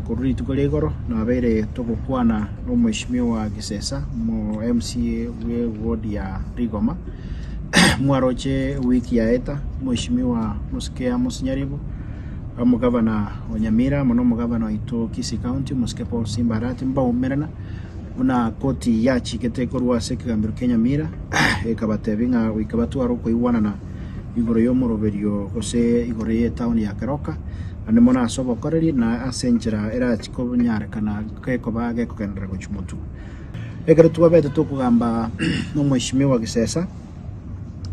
korwa rituko ria igoro nabeire togokwana nomweshimiwa Gisesa omo MCA bwe ward ya Rigoma mwaroche ewiki yaeta mweshimiwa Mosike Amos Nyaribo omogavana o Nyamira amo nomogavana oito Kisii County Mosike Paul Simba Arati mbaumerana buna koti yachikete korwa ase ekegambero kia Nyamira ekabatebia ng'a goika batware okoigwanana igoro y'omoroberio gose igoro y'etown ya Keroka, naende mono ase obokoreri na ase enchera erachi konyarekana gekoba gekogenderera gochia motwe. Ekero twabete tokogamba nomweshimiwa Gisesa,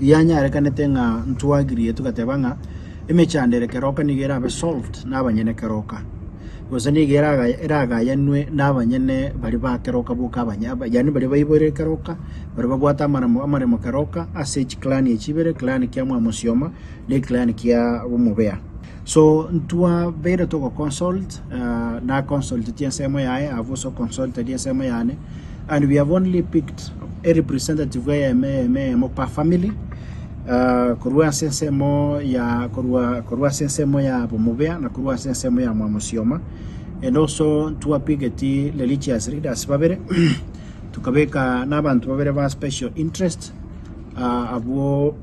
yanyarekanete ng'a ntwagirie togateba ng'a emechando ere Keroka nigo erabe solved nabanyene Keroka. Gose nigo eragayanwe nabanyene baria ba keroka boka yaani baria baiboire keroka, baria babwate amaremo amaremo keroka ase chiclan echi ibere, eclan kia Mwamosioma na eclan kia Omobea. So ntwabeire togo consult, na consultetie ensemo yaye, I have also consulted ensemo yane, and we have only picked a representative eyemo eyemo eyemo per family. Korwa ase ensemo ya korwa korwa ase ensemo ya Bomobea na korwa ase ensemo ya Mwamosioma and also ntwapigeti religious leaders babere tokabeka na abanto babere ba special interest abwo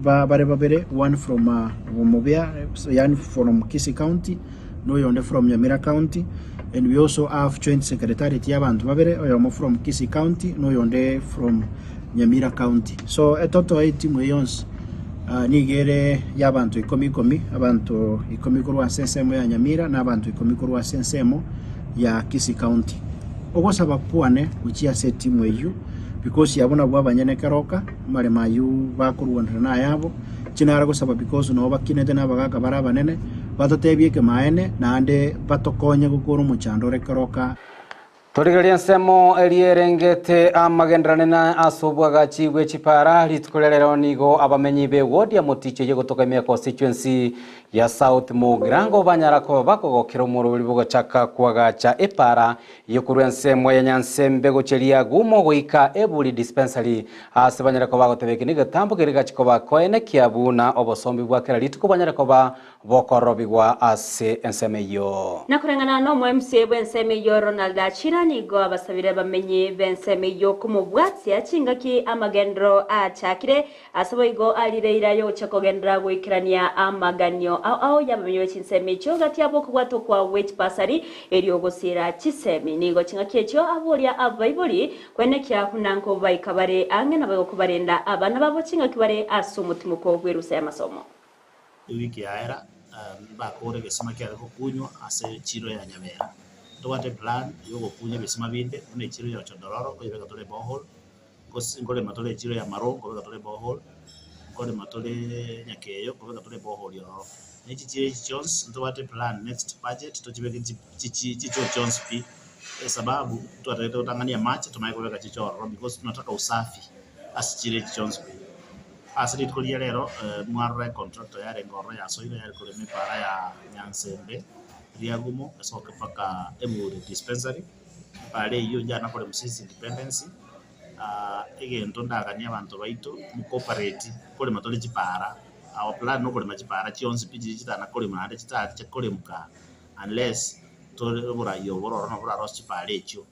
bare babere one from Bomobea yaani from Kisii county na oyonde from Nyamira county and we also have joint secretariat ya abanto babere oyomo from Kisii county na oyonde from Nyamira County. So etotoe etimu eye yonsi nigo ere y'abanto ikomi ikomi, abanto ikomi korwa ase ensemo ya Nyamira na abanto ikomi korwa ase ensemo ya Kisii County. Ogosaba kwane gochia ase etimu eyio because abwo nabwo abanyene keroka, amaremo ayio bakorwanera nayabo, inche nare gosaba because nabo bakinete na abagaka bare abanene, batotebie ekemaene naende batokonye gokora omochando ore keroka. Torigererie ensemo eria erengete amagenderane na ase obwagachi bwe chipara. Rituko ria rero nigo abamenyi be ward ya Moticho eye gotoka ime ya constituency ya South Mugirango banyara koba bakogokera omoroberi bw'ogochaka koagacha epara yokorwa ensemo ya Nyansembe gochia Riagumo goika Eburi Dispensary ase banyare koba bagoteba eke negetambo keria gachi koba koenekia buna obosombi bwa kera rituko bwanyare koba Bokorobigwa ase ensemo eyio. Na koreng'ana n'omo-MCA bw'ensemo eyio Ronald Achira nigo abasabire abamenyi b'ensemo eyio komobwatia chingaki amagenderero achakire ase boigo arire eira y'ogochia kogenderera goikerania amaganio ao ao y'abamenyi be chinsemo echio gati abo okobwatokwa gwe chibasari erio gosiira chisemi. Nigo chingaki echio aboria abaibori kwenekia buna nkobaika bare ang'e naboigo kobarenda abana babo chingaki bare ase omotimoko bw'erusa y'amasomo. Ewiki yaera mbakore egesima kiare gokunywa ase echiro ya Nyabera. Ntobwate eplan ya ogokunya ebisima binde buna echiro ya Ochondororo nkoyebeka tore eborehole, gose nkorema tore echiro ya Maroo nkobeka tore eborehole, nkorema tore Nyakeyo nkobeka tore eborehole ororo. Na echichiro echi chionsi ntobwate eplan next budget tochibeke chichoo chionsi pi. Esababu twatagete gotang'ania amache tomanye kobeka chiche ororo because tunataka usafi ase chire echi chionsi pi. Ase rituko ria rero mwarora econtractor yarenge ororo yasoire yare korema epara ya Nyansembe, Riagumo esoke mpaka Eburi dispensary, epara eyio inchana korema since independence, egento ndaganie abanto baito mocooperate nkorema tore chipara, our plan nokorema chipara chionsi pi chiria chitana korema naende chitache koremoka unless tore oborai obo ororo nabo borarose chipara echio,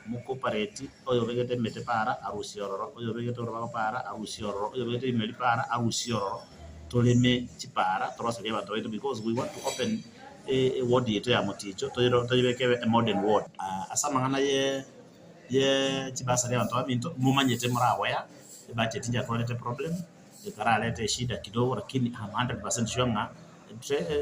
mocooperate oyobegete emete para arusie ororo, oyobegete orobago para arusie ororo, oyobegete rimeri para arusie ororo, toreme chipara toroserie abanto baito because we want to open eward yaito ya Moticho toyebeke ebe emodern ward. Ase amang'ana ye ye chibasari abanto baminto, momanyete moragoya, ebudget njatwarete problem, ekararete eshida kidogo lakini am 100% sure ng'a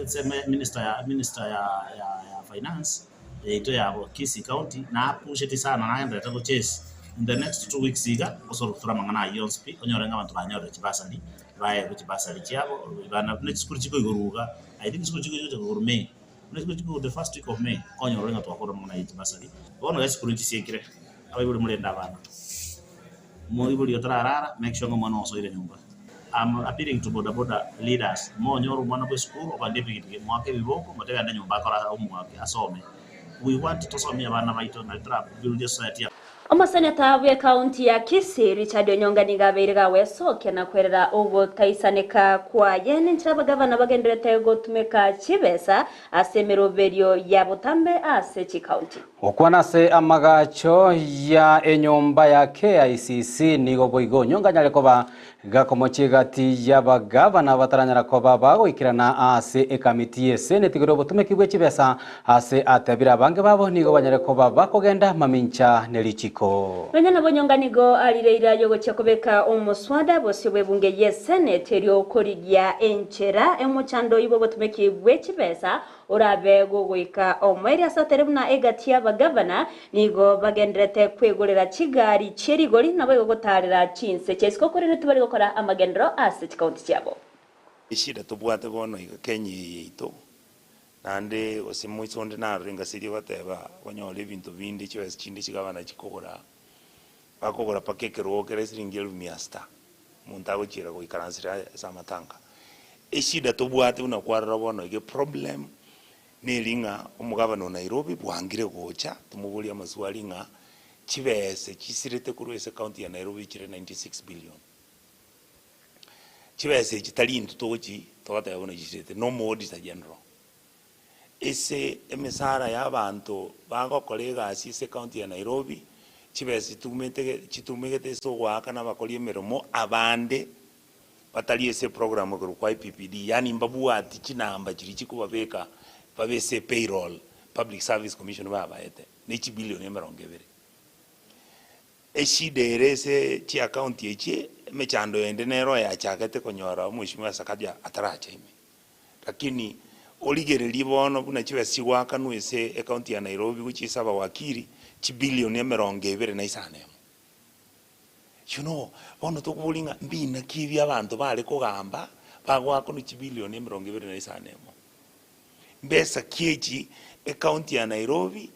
ensemo ya minister ya minister ya ya finance yaito ya Kisii county napusheti sana nagenderete go chase in the next 2 weeks iga ngosolve tore amang'ana ayio yonsi pi onyore ng'a abanto banyorire chibasari baerwe chibasari chiabo bana buna chisukuru chikoigorwa iga I think chisukuru chikoigocha koigorwa May buna chisukuru chikoigorwa the first week of May okonyora ore ng'a twakorire amang'ana ya chibasari. Bono iga chisukuru nchisiekire abaibori morende abana. Moibori otararara, make sure ng'a omwana osoire nyomba. I'm appealing to boda boda leaders, monyore omwana bwe esukuru obange epikipiki, moake ebiboko, motebe ande nyomba akore homework asome. We want tosomie abana baito nari tora build society ya. Omoseneta bw'ekaunti ya Kisii Richard Onyonga nigo abeire gagwesokia na kwerera ogotaisaneka kwaye nenchera abagavana bagendererete gotumeka chibesa ase emeroberio ya botambe ase chikaunti. Gokwana ase amagacho ya enyomba ya KICC nigo boigo Onyonga anyare koba gakomochia egati y'abagavana bataranyara koba bagoikerana ase ekamiti y'eseneti igoro y'obotumeki bwe chibesa ase atebire abange babo nigo banyare koba bakogenda mamincha ne richiko. Nonya nabo Onyonga nigo arire eira y'ogochia kobeka omoswada bosio bw'ebunge y'eseneti erio korigia enchera emochando oyio bw'obotumeki bwe chibesa Orabe gogoika omoerio ase atere buna egati y'abagavana, nigo bagendererete kwegorera chigari chie rigori, naboigo gotaarera chinse chia isiko, korende tibari gokora amagenderero ase chikaunti chiabo. Eshida tobwate bono iga Kenya eye yaito, naende gose moiso onde narore ngasirie goteba onyore ebinto binde chibesa chinde chigabana chikogora, bakogora mpaka ekerogo kere siringi elfu mia sita, omonto agochiera goikaransera ase amatanga. Eshida tobwate buna kwarora bono iga eproblem neri ng'a omogabana o Nairobi bwangire gocha tomoborie amaswali ng'a chibese chisirete korwa ase ecounty ya Nairobi chire 96 billion. Chibesa echi tari intwe togochi togoteba buna chisirete, na omo auditor general. Ase emesara ya abanto bagokora egasi ase ecounty ya Nairobi, chibesa chitumete chitumegete ase ogoakana abakori emeremo abande batari ase eprogram ekorokwa IPPD, yaani mbabwati chinamba chiria chikobabeka babe ase epayroll Public Service Commission babaete, ne chibilioni emerongo ebere. Eshida ere ase chiacounty echi, emechando ende nero yachagete konyora omweshimiwa Sakaja ataracha ime. Lakini origererie bono buna chibesa chigoakanwa ase ecounty ya Nairobi gochia ase abawakili, chibilioni emerongo ebere na isano emo. You know, bono tokoboria ng'a mbina ki ebi abanto bare kogamba bagoakanwa chibilioni emerongo ebere na isano emo. Mbesa ki echi ecounty ya Nairobi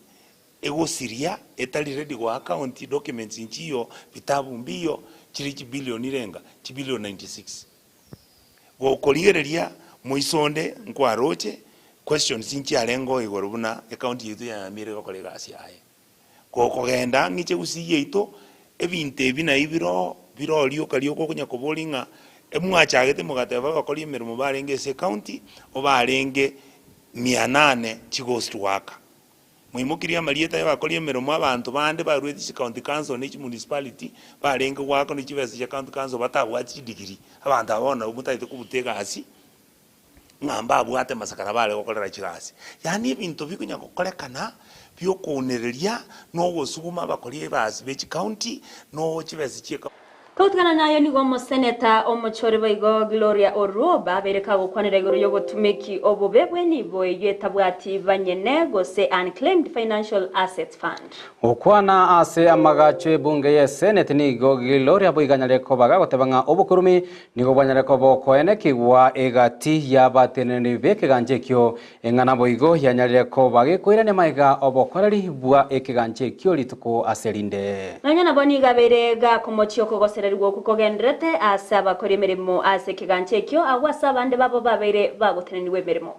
egosiria etari ready goa county documents nchiyo, vitabu mbiyo, chire chibilioni renga? Chibilioni 96. Gokorigereria moiso onde nkwaroche questions nchiarengeo igoro buna ecounty yaito ya Nyamira egokora egasi yaye. Gokogenda ng'iche gusii yaito, ebinto ebi nabi biro biro rioka rioka okonya koboria ng'a emwachagete mogateba abakori emeremo barenge ase ecounty, obarenge mia nane chighost worker. Moimokirie amarieta y'abakori emeremo abanto bande baruete chicounty council ne chimunicipality barenge goakwa ne chibesa chia county council batabwati chidigiri. Abanto aba bono nabwo motagete kobuta egasi ng'a mbabwate amasakara bare gokorera chigasi. Yaani ebinto bikonya gokorekana biokounereria na ogosuguma abakori ebasi be chicounty no chibesa chie. Togotigana nayo nigo omoseneta omochore boigo Gloria Orwoba abeire kagokwanera igoro y'obotumeki obobe bw'enibo eyio etabwati banyene gose Unclaimed Financial Assets Fund. Gokwana ase amagacho ebunge ye Senate nigo Gloria boigo anyare koba gagoteba ng'a obokurumi nigo bwanyare koba okoenekigwa egati y'abateneneri b'ekegancha ekio Eng'ana boigo yanyarire koba gekoirania magega obokoreri bwa ekegancha ekio rituko ase rinde. Nonya nabo nigo abeire gakomochia okogosererigwa okwo kogendererete ase abakori emeremo ase ekegancha ekio, agwo ase abande babo babeire bagotenenigwa emeremo.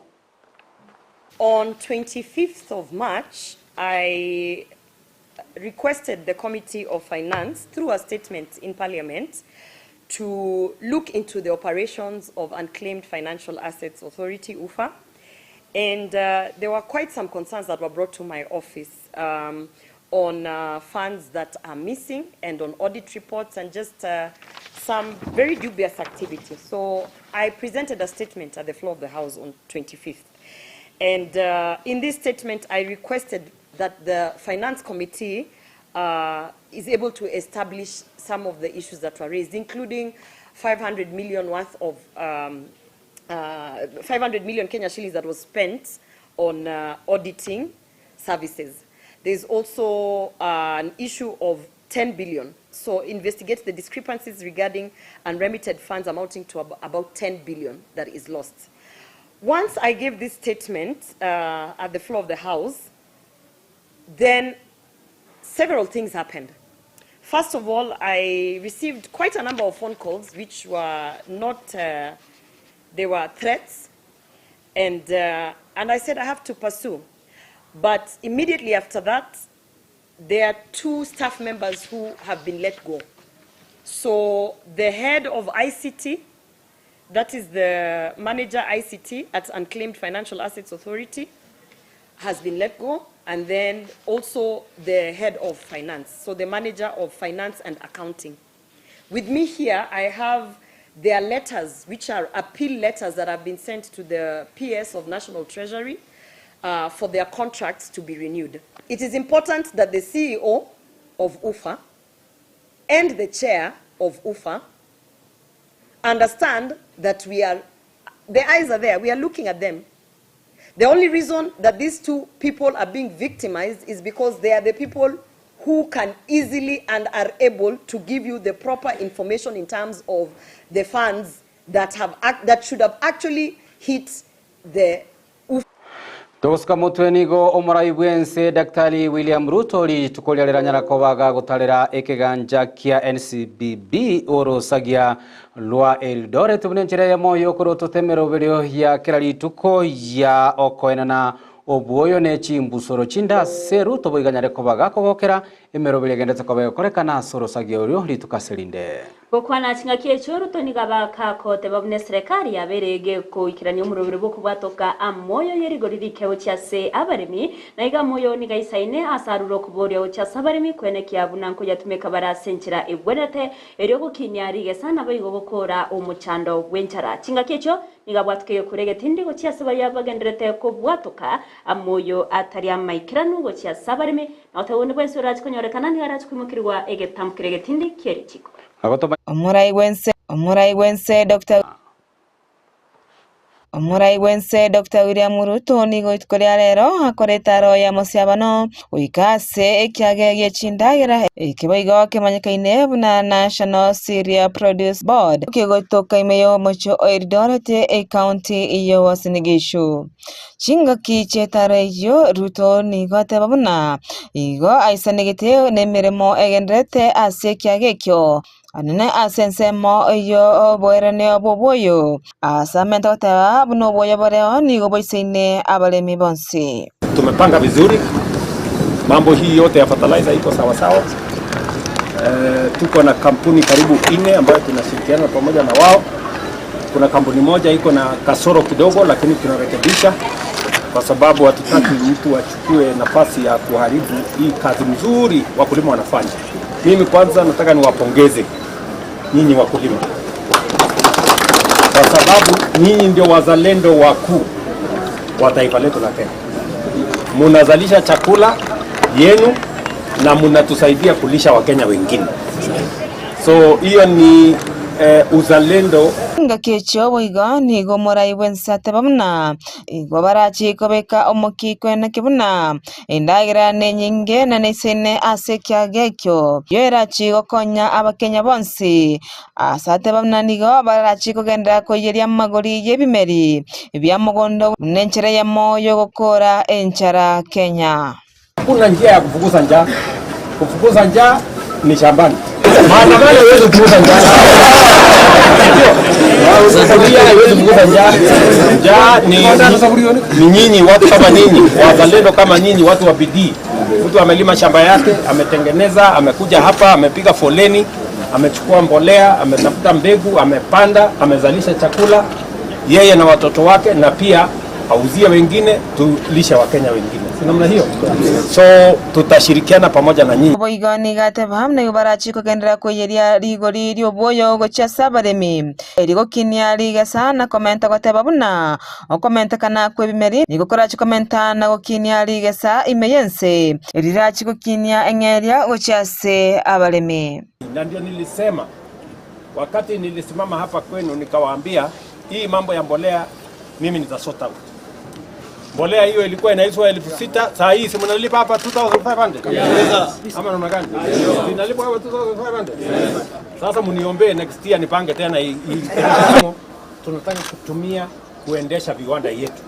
On 25th of March, I requested the Committee of Finance through a statement in Parliament to look into the operations of Unclaimed Financial Assets Authority, UFA, and uh, there were quite some concerns that were brought to my office um, on uh, funds that are missing and on audit reports and just uh, some very dubious activity. So I presented a statement at the floor of the House on 25th. And uh, in this statement, I requested that the Finance Committee uh, is able to establish some of the issues that were raised, including 500 million worth of um, uh, 500 million Kenya shillings that was spent on uh, auditing services. There's also uh, an issue of 10 billion. So investigate the discrepancies regarding unremitted funds amounting to ab about 10 billion that is lost. Once I gave this statement uh, at the floor of the House, then several things happened. First of all, I received quite a number of phone calls which were not, uh, they were threats. And, uh, and I said, I have to pursue. But immediately after that, there are two staff members who have been let go. So the head of ICT, that is the manager ICT at Unclaimed Financial Assets Authority, has been let go, and then also the head of finance, so the manager of finance and accounting. With me here, I have their letters, which are appeal letters that have been sent to the PS of National Treasury uh, for their contracts to be renewed. It is important that the CEO of UFA and the chair of UFA understand that we are, the eyes are there, we are looking at them. The only reason that these two people are being victimized is because they are the people who can easily and are able to give you the proper information in terms of the funds that have that should have actually hit the Togosuka motwe nigo omorai bwense Daktari William Ruto rituko riria riranyara koba gagotarera ekeganja kia NCBB orosagia rwa Eldoret buna enchera eyemo yokorota emeroberio ya kera rituko ya okoenana obwoyo ne chimbusoro chinde ase Ruto boiganyare koba gakogokera emeroberio egendete koba egokorekana ase orosagia orio rituko ase rinde. Gokwana ching'aki echio Ruto nigo abakakoteba buna eserekari yabeire gekoikerania omorobero bw'okobwatoka amoyo y'erigori rike gochia ase abaremi, na iga amoyo niga aisaine ase arure okoboria gochia ase abaremi kwenekia buna nkoyatumeka bare ase enchera ebwenerete erio gokinia rigesa naboigo gokora omochando bw'enchara. Chingaki echio nigo abwatoka egekura egetindi gochia ase baria bagendererete kobwatoka amoyo atari amaikeranu gochia ase abaremi, na goteba onde bwensi orache konyorekana nigo arache koimokerigwa egetambo keria egetindi kie richiko. Omorai bwense Omorai bwense Dr. Omorai bwense Dr. William Ruto nigo rituko ria rero akorete aro ya mosiabano goika ase ekiage gie chindagera eke boigo kemanyekaine buna National Cereal Produce Board kegotoka ime y'omochie o Eldoret ecounty y'Uasin Gishu. Chingaki chi'etaro eyio Ruto nigo ateba buna igo aisanegete nemeremo egendererete ase ekiage ekio, anene ase ensemo y'oboerenio bw'oboyo, ase amente goteba buna oboyo boreo nigo boisaine abaremi bonsi. Tumepanga vizuri, mambo hii yote ya fertilizer iko sawa sawa. E, tuko na kampuni karibu nne ambayo tunashirikiana pamoja na wao. Kuna kampuni moja iko na kasoro kidogo, lakini tunarekebisha kwa sababu hatutaki mtu achukue nafasi ya kuharibu hii kazi mzuri wakulima wanafanya. Mimi kwanza nataka niwapongeze nyinyi wakulima kwa sababu nyinyi ndio wazalendo wakuu wa taifa letu la Kenya. Munazalisha chakula yenu na munatusaidia kulisha Wakenya wengine. So hiyo ni eh, uzalendo. Engaki echio boigo nigo omorai bw'ense ateba buna igo barachie kobeka omokia kweneki buna endagera nenyinge na neisaine ase ekiaga ekio, eyio erachie gokonya abakenya bonsi. Ase ateba buna nigo barachie kogenderera koiyeria amagori y'ebimeri bia mogondo buna enchera eyemo y'ogokora enchara Kenya. Hakuna njia ya kufukuza njaa. Kufukuza njaa ni shambani. Maandamano haiwezi kufukuza njaa. Ndio. Haiwezi kufukuza njaa. Njaa ni, ni nyinyi watu kama nyinyi, wazalendo kama nyinyi, watu wa bidii. Mtu amelima shamba yake, ametengeneza, amekuja hapa, amepiga foleni, amechukua mbolea, ametafuta mbegu, amepanda, amezalisha chakula yeye na watoto wake, na pia auzie wengine, tulishe Wakenya wengine, si namna hiyo? So tutashirikiana pamoja na nyinyi. Boigo nigo ateba buna nigo barachie kogenderera koiyeria rigori ri'oboyo gochia ase abaremi, erio gokinia rigesa na komenta goteba buna okomentekana kw'ebimeri nigo korachie komenta na gokinia rigesa ime y'ense, erirachie gokinia eng'eria gochia ase abaremi. Na ndio nilisema wakati nilisimama hapa kwenu nikawaambia hii mambo ya mbolea mimi nita sort out. Mbolea hiyo ilikuwa inauzwa 6,000, saa hii si mnalipa hapa 2500? Yes. Ama namna gani? Zinalipwa hapa 2500? Yes. Sasa mniombee next year nipange tena hii. Tunataka kutumia kuendesha viwanda yetu,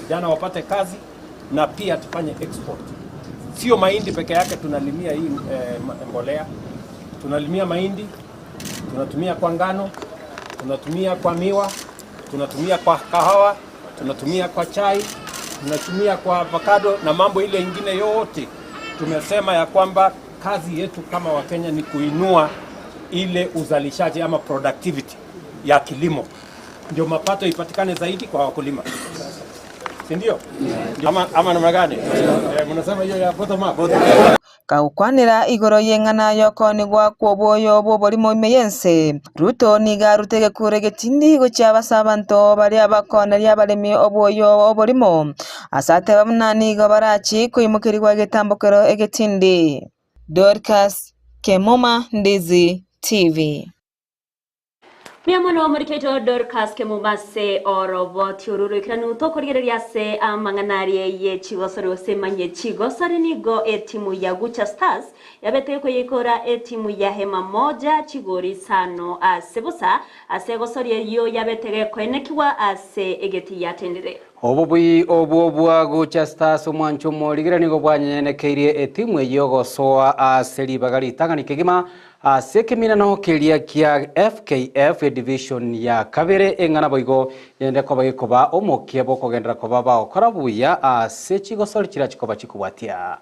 vijana wapate kazi na pia tufanye export. Sio mahindi peke yake tunalimia hii eh, mbolea, tunalimia mahindi, tunatumia kwa ngano, tunatumia kwa miwa, tunatumia kwa kahawa, tunatumia kwa chai, tunatumia kwa avocado na mambo ile ingine yote. Tumesema ya kwamba kazi yetu kama Wakenya ni kuinua ile uzalishaji ama productivity ya kilimo, ndio mapato ipatikane zaidi kwa wakulima, si ndio? Ama, ama namna gani? Eh, mnasema hiyo ya bottom up. Kagokwanera igoro y'eng'ana y'okoonigwa kw'obwoyo bw'oborimo ime y'ense, Ruto nigo arute egekuro egetindi gochia ase abanto baria bakooneria abaremi obwoyo oborimo, ase ateba buna nigo barachi koimokerigwa egetambokero egetindi. Dorcas Kemuma, Ndizi TV. Mbuya mono omorikeito Dorcas Kemuma ase oroboti oru roikeranu tokorigereria ase amang'ana aria ye chigosori gose emanye chigosori nigo etimu ya Gucha Stars yabete ekoyeikora etimu ya Hema Moja chigori isano ase bosa ase egosori eyio yabete gekoenekigwa ase egeti yatendire. Obobui obwo bwa Gucha Stars omwancho omorigereria nigo bwanyenekeirie etimu eyio gosoa ase ribaga ritang'ani kegima Ase ekeminano keria kia FKF edivision ya kabere eng'ana boigo yende koba gekoba omokia bw'okogenderera koba bagokora buya ase chigosori chiria chikoba chikobwatia.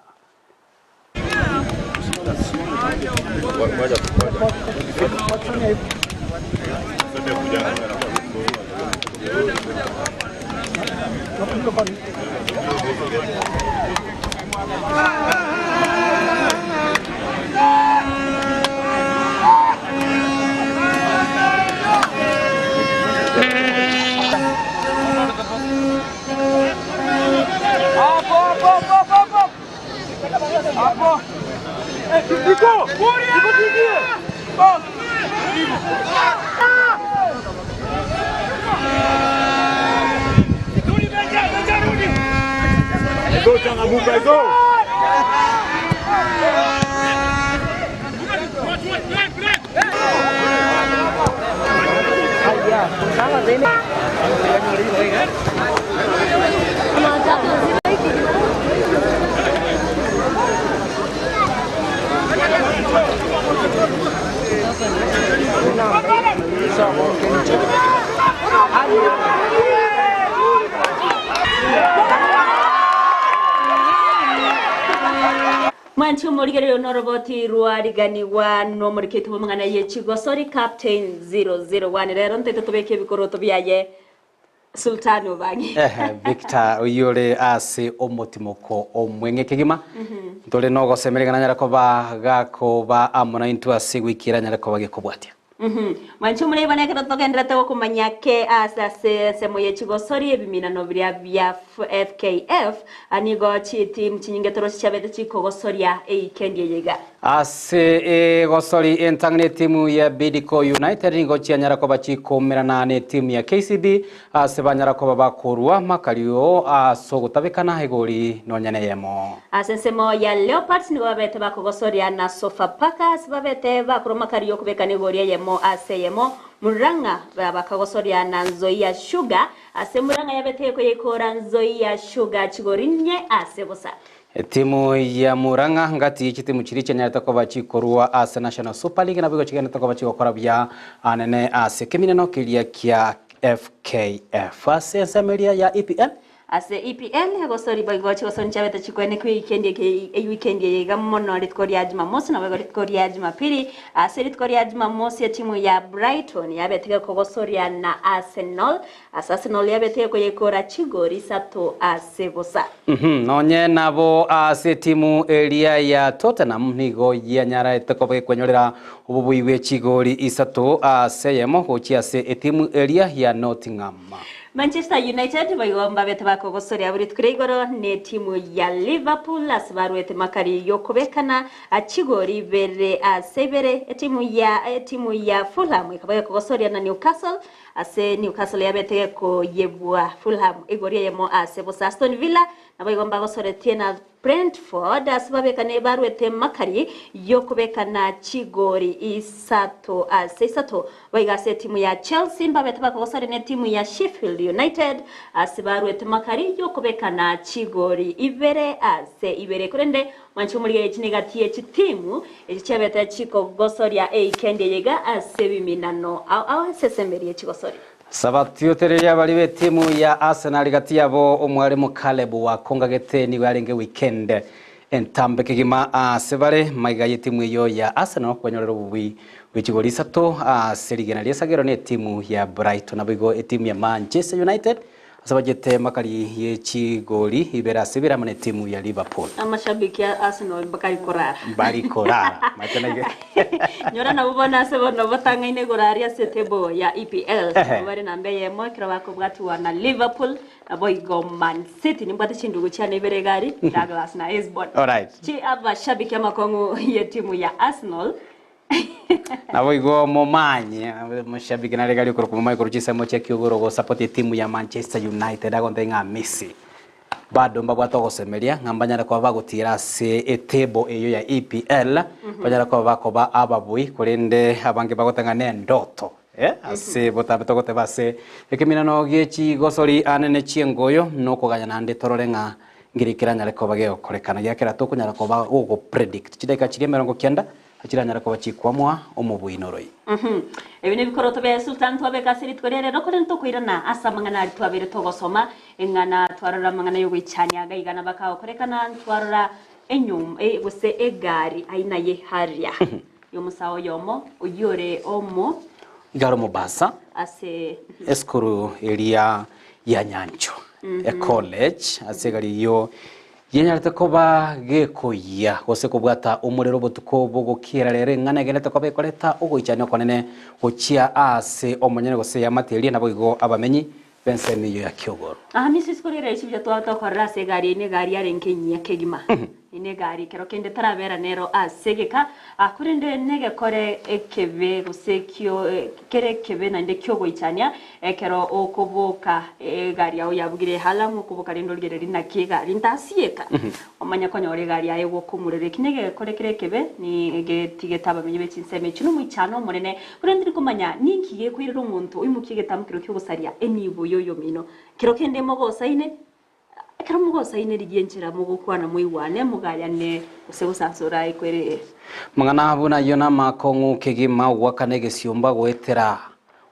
Mwanche omorigererio noroboti rwariganigwa nomoriketi bw'amang'ana ye chigosori Captain 001 rero ntaete tobeke ebikoroto biaye Sultani Obange. Ehe, Victor oyio ore ase omotimoko omweng'e kegima ntore nogosemeria ng'a nanyare koba gakoba amo naintwe ase ewiki ere anyare koba gekobwatia. Mwanche omoraiba ekero togenderete gokomanya ke ase ase ensemo ye chigosori ebiminano biria bia FKF nigo chitimu chinyinge toroche chiabete chikogosoria eikendi eye iga. Ase egosori entang'ani etimu ya Bidco United nigo chianyara koba chikoumerana netimu ya KCB ase banyara koba bakorua makario ase ogotabekana egori nonya neyemo. Ase ensemo ya Leopards nigo babete bakogosoria na Sofapaka ase babete bakorwa makario okobekana egori eyemo ase eyemo. Murang'a bakagosoria na Nzoia Sugar ase Murang'a yabete ekoyeikora Nzoia Sugar chigori inye ase bosa. Etimu ya Murang'a ngati ye chitimu chiria chianyarete koba chikorua ase National Super League naboigo chigenderete koba chigokora buya anene ase ekemineno keria kia FKF. Ase ensemo eria ya EPL, Ase EPL, egosori boigo chigosori nchiabete chikoenekwa ewikendi eke ewikendi eye iga mono rituko ria Jumamosi naboigo rituko ria Jumapili. Ase rituko ria Jumamosi etimu ya Brighton yabete gekogosoria na Arsenal Ase Arsenal yabete ekoyekora chigori isato ase bosa. Nonye nabo ase etimu eria ya Tottenham nigo yanyarete koba gekwenyorera obobui bwe chigori isato ase eyemo gochia ase etimu eria ya Nottingham. Manchester United boigo mbabete bakogosoria abwo rituko ria igoro netimu ya Liverpool ase barwete makari yokobekana chigori ibere ase ibere. Etimu ya etimu ya Fulham ekaba gekogosoria na Newcastle Ase Newcastle yabete gekoyebua Fulham igoro eyemo ase bosa. Aston Villa naboigo mbagosoretie na Brentford ase babekane barwete makari yokobekana chigori isato ase isato. Boigo ase etimu ya Chelsea mbabete bakogosoria netimu ya Sheffield United ase barwete makari yokobekana chigori ibere ase ibere. Korende Mwanche omorigereria chinegati ye chitimu echi chiabete chikogosoria eikendi eye iga ase ebiminano ao ao ase esemeri ye chigosoria. Sabatiotereria baria b'etimu ya Arsenal gati yabo omwarimu Caleb wakongagete nigo yarenge weekend entambe kegima ase bare maiga y'etimu eyio ya Arsenal kwenyorera obobui bwe chigori isato ase rigena ri'esagero n'etimu ya Brighton naboigo etimu ya Manchester United Ase bachete makari ye chigoli ibere ase ibere amo netimu ya Liverpool. Amashabiki a Arsenal mbakari korara. Mbari korara. Mache naige. Nyora nabo bono ase bono batang'aine igoro aria ase table ya EPL. Nabo bare namba eyemo ekero bakobwatiwa na Liverpool naboigo Man City. Nimbwate chindugu chiane ibere iga aria Douglas na Hesbon. Alright. Chi abashabiki amakong'u yetimu ya Arsenal. Naboigo momanye, omoshabiki nare gari okorokwa momanyi korwa chinsemo chia kiogoro ogosapoti etimu ya Manchester United agontebia ng'a Messi bado mbabwate ogosemeria ng'a mbanyare koba bagotira ase etable eyio ya EPL banyare koba bakoba ababui korende abange bagoteba ng'a nendoto eh ase botambe togoteba ase ekeminano gie chigosori anene chi'engoyo nokoganya naende torore ng'a ngeri keranyare koba gegokorekana giakera tokonyara koba gogopredict chidakika chiria 90 Chiranyare koba chikwamwa omobuino oroi. Ebi nebikoroto bia Sultan twabeka ase rituko ria rero, korende tokoirana ase amang'ana aria twabeire togosoma, eng'ana twarora amang'ana y'ogoichania iga iga na bakagokorekana, ntwarora enyomba gose egari aina ye Harrier y'omosae oyomo oyio ore omo Iga are omobasa ase esukuru eria ya Nyanchwa ecollege ase egari eyio Yenyarete koba gekoyia, gose kobwata omorero obotuko bogokiera rero eng'ana egenderete koba ekoreta ogoichania okonene gochia aase omonyene gose eamate eria, naboigo abamenyi b'ensemo eyio ya kiogoro. Aa misa isiko riria riaye chibuya twaba tokorora ase egari eye negari yarenge enyia kegima. Eye negari ekero kende tarabera nero ase egeka, korende negekore ekebe gose kio kere ekebe naende kiogoichania Ekero okoboka egari yao yabugire ehalamu, okoboka rende origererie naki egari ntasieka, omanye konyora egari yaye egokomurera. Eki negekore kere ekebe, nigetigete abamenyi be chinsemo echio nomoichano omonene. Korende tiri komanya ninki gekoirera omonto oimokie egetamu kero kiogosaria enibo y'oyomino. Kero kende mogosaine, Ekero mogosaine rigia enchera mogokwana moigwane, mogayane, gose gosansora ekwere. Amang'ana buna ayio namakong'u kegima ogoakana egesiomba goetera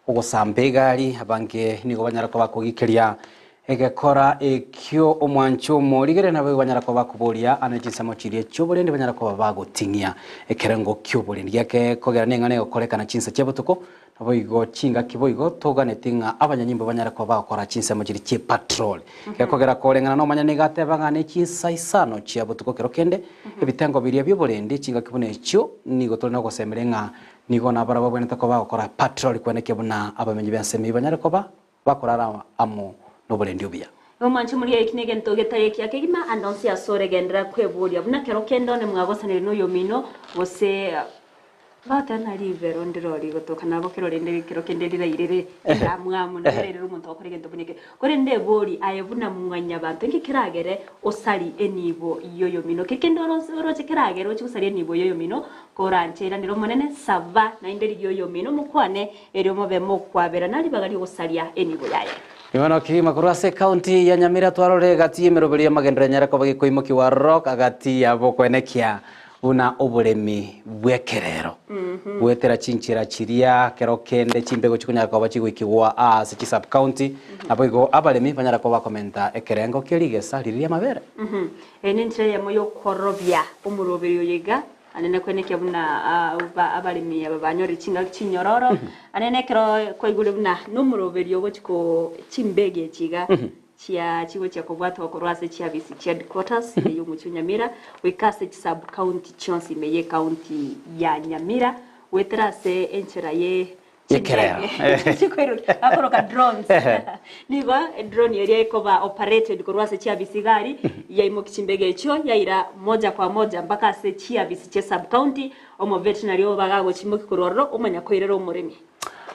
ogosamba egari, abange nigo banyara koba kogikeria egekora ekio omwancho omorigere naboigo banyara koba bakoboria ande chinsemo chiria chi'oborendi banyara koba bagoting'ia ekerengo ki'oborendi giake kogera neng'ana egokorekana chinsa chia botuko Naboigo chingaki boigo toganeti ng'a abanyanyimbo banyare koba bagokora chinsemo chiria chie patrol. Gekogera koreng'ana nomanya nigo ateba ng'a ne chinsa isano chia botuko kero kende, ebitengo biria bi'oborendi chingaki buna echio nigo tore nogosemeria ng'a Nigo nabarabwo babwenerete koba bagokora patrol kwenekia buna abamenyi b'ensemo eyio banyare koba bakorara amo noborendi obuya. Omwanche moria eki negento getari ekiya kegima, ande onsi ase oregenderera kweboria, buna kero kende onye mwagosanire noyomino, gose batana ribero ndirori gotoka nabo kero rende kero kende rirairere endamwamu nabo erairere omonto ogokora egento buna eke. Korende ebori aye buna mwanyabanto inki keragere osari enibo y'oyomino? Ki kende oroche keragere oche gosaria enibo y'oyomino? Koranche iranera Omonene, saba naende rigia oyomino mokwane, erio mobe mokwaberana ribaga ri'ogosaria enibo yaye. Bono kegima korwa ase ekaunti ya Nyamira twarorire egati y'emeroberio y'amagenderero enyare koba gekoimokigwa aroro agati yabo koenekia buna oboremi bw'ekerero goetera chinchera chiria kero kende chimbego chikonyara koba chigoikigwa ase chi sub county naboigo abaremi banyara koba bakomenta ekerengo kia rigesa riria ri'amabere. Eye nenchera eyemo y'okworobia omoroberio oyo iga, Anene kwenekia buna abaremi aba banyorire chingaki chinyororo, anene ekero kwaigure buna nomoroberio ogochia ko chimbegi echi iga chia chigochia kobwatwa korwa ase chiabisi chia headquarters ime y'omochie o Nyamira goika ase chisub county chionsi ime y'ecounty ya Nyamira goetera ase enchera ye Ekerero. Chikoirokia akoroka drones. Nigo edrone eria ekoba operated korwa ase chiabisi iga aria, yaimokia chimbega echio yaira moja kwa moja mpaka ase chiabisi chia sub county, omo veterinary obo bagagochimokia korwa ororo omanya koirera omoremi.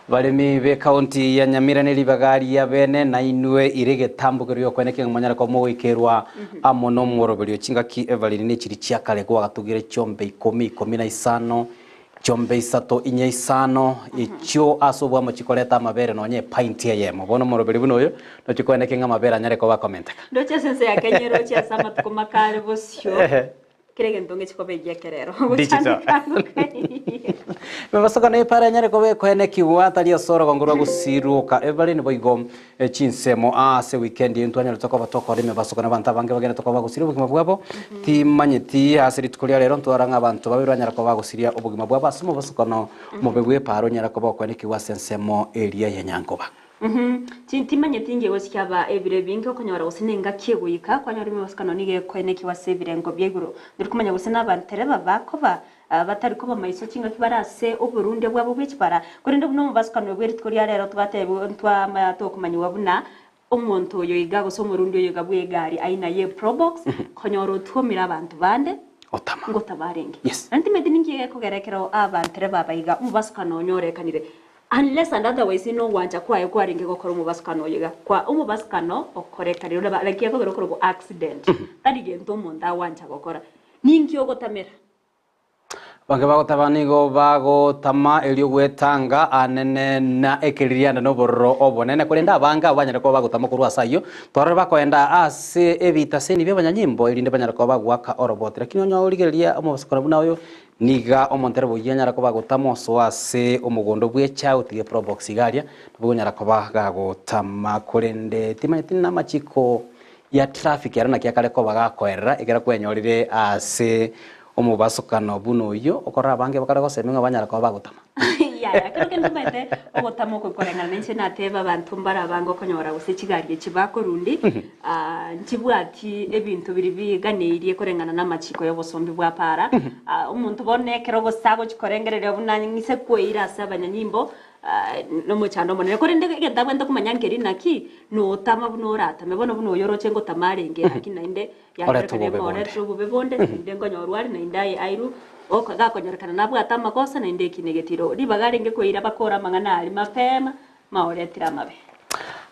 Baremi b'ecounty ya Nyamira ne ribaga ria bene nainwe ire egetambokero gi'okweneka ng'a monyare koba mogoikerwa amo nomworoberio chingaki ebariri ne chiri chia kare gwagatugire chiombe ikomi, ikomi na isano, Chiombe isato inye isano, echio ase obwamo chikoreta amabere nonya epainti eyemo. Bono omoroberi buna oyo nochikweneke ng'a amabere anyare koba akomenteka. Ndoche ase ense ya Kenya eroche ase amatuko makare bosio, kera egento ngechi koba egi'ekerero. Digital. Gochandeka ngokaiyo. Mebasokano y'epara enyare koba ekoenekigwa tari ase orogongo rwa gosiruoka ebare niboigo Chinsemo ase weekend eye ntwanyarete koba tokora emebasokano abanto abange bagenderete koba bagosiria obogima bwabo. Timanyeti ase rituko ria rero ntwarora ng'a abanto babere banyara koba bagosiria obogima bwabo ase omobasokano omobe bw'epaaro onyara koba okwenekigwa ase ensemo eria ya Nyankoba. Timanyeti inki gochia aba ebiro ebinge okonyora gose nengaki egoika kwanyora emebasokano nigo ekoenekigwa ase ebirengo bia igoro. Ntori komanya gose nabantereba bakoba Batari koba maiso chingaki bare ase oborundia bwabo bwe chibara. Korende buna omobasukano bwe rituko ria rero twatebiwe ntwamanya tokomanyigwa buna omonto oyo iga gose omorundi oyo iga bw'egari aina ye probox konyora otwomire abanto bande Otama. ngotama arenge. Yes. Naende timanyeti ninki gekogera ekero abantere baba iga omobasukano onyorekanire unless and otherwise nogwancha kwaye kwarenge gokora omobasukano oyo iga kwa omobasukano okorekanire oraba like ekogera okorokwa accident tari gento omonto agwancha gokora. Ninki ogotamera? Abange bagotaba nigo bagotama erio gwetanga anene na ekeririanda na obororo obonene, korende abange abo banyare koba bagotama korwa ase ayio, twarore bakoenda ase ebitaseni bi'abanyanyimbo, erinde banyare koba bagoaka oroboti. Lakini onye origereria omobosokano buna oyo, niga omontereba oyio anyare koba agotama osoa ase omogondo bw'echae otige probox iga aria, nabo onyara koba gagotama. Korende timanyeti namachiko ya traffic ero naki akare koba gakoerera ekero kwenyorire ase omobasokano buna oyio, okorora abange bakare gosemia ng'a banyara koba bagotama. Yaya, kero kende omanyete ogotama oko koreng'ana na inche nateba abanto mbare abange okonyora gose chigari echi bakorundi, nchibwati ebinto biria biganeirie koreng'ana na amachiko ya obosombi bwa para. Omonto bono ekero gose agochi korengereria buna ng'ise kweira ase abanyanyimbo, nomochando omonene. Korende egento abwenerete komanya nkeri naki, notama buna oratame. Bono buna oyo oroche ngotama arenge lakini naende Orete yakorekana obobe ng'a bonde. oretire obobe bonde, naende nkonyorwa are, naende aye airwe, oko gakonyorekana nabwate amakosa naende ekina egetiro. Ribaga arenge koira bakore amang'ana aria mapema, maoretire amabe.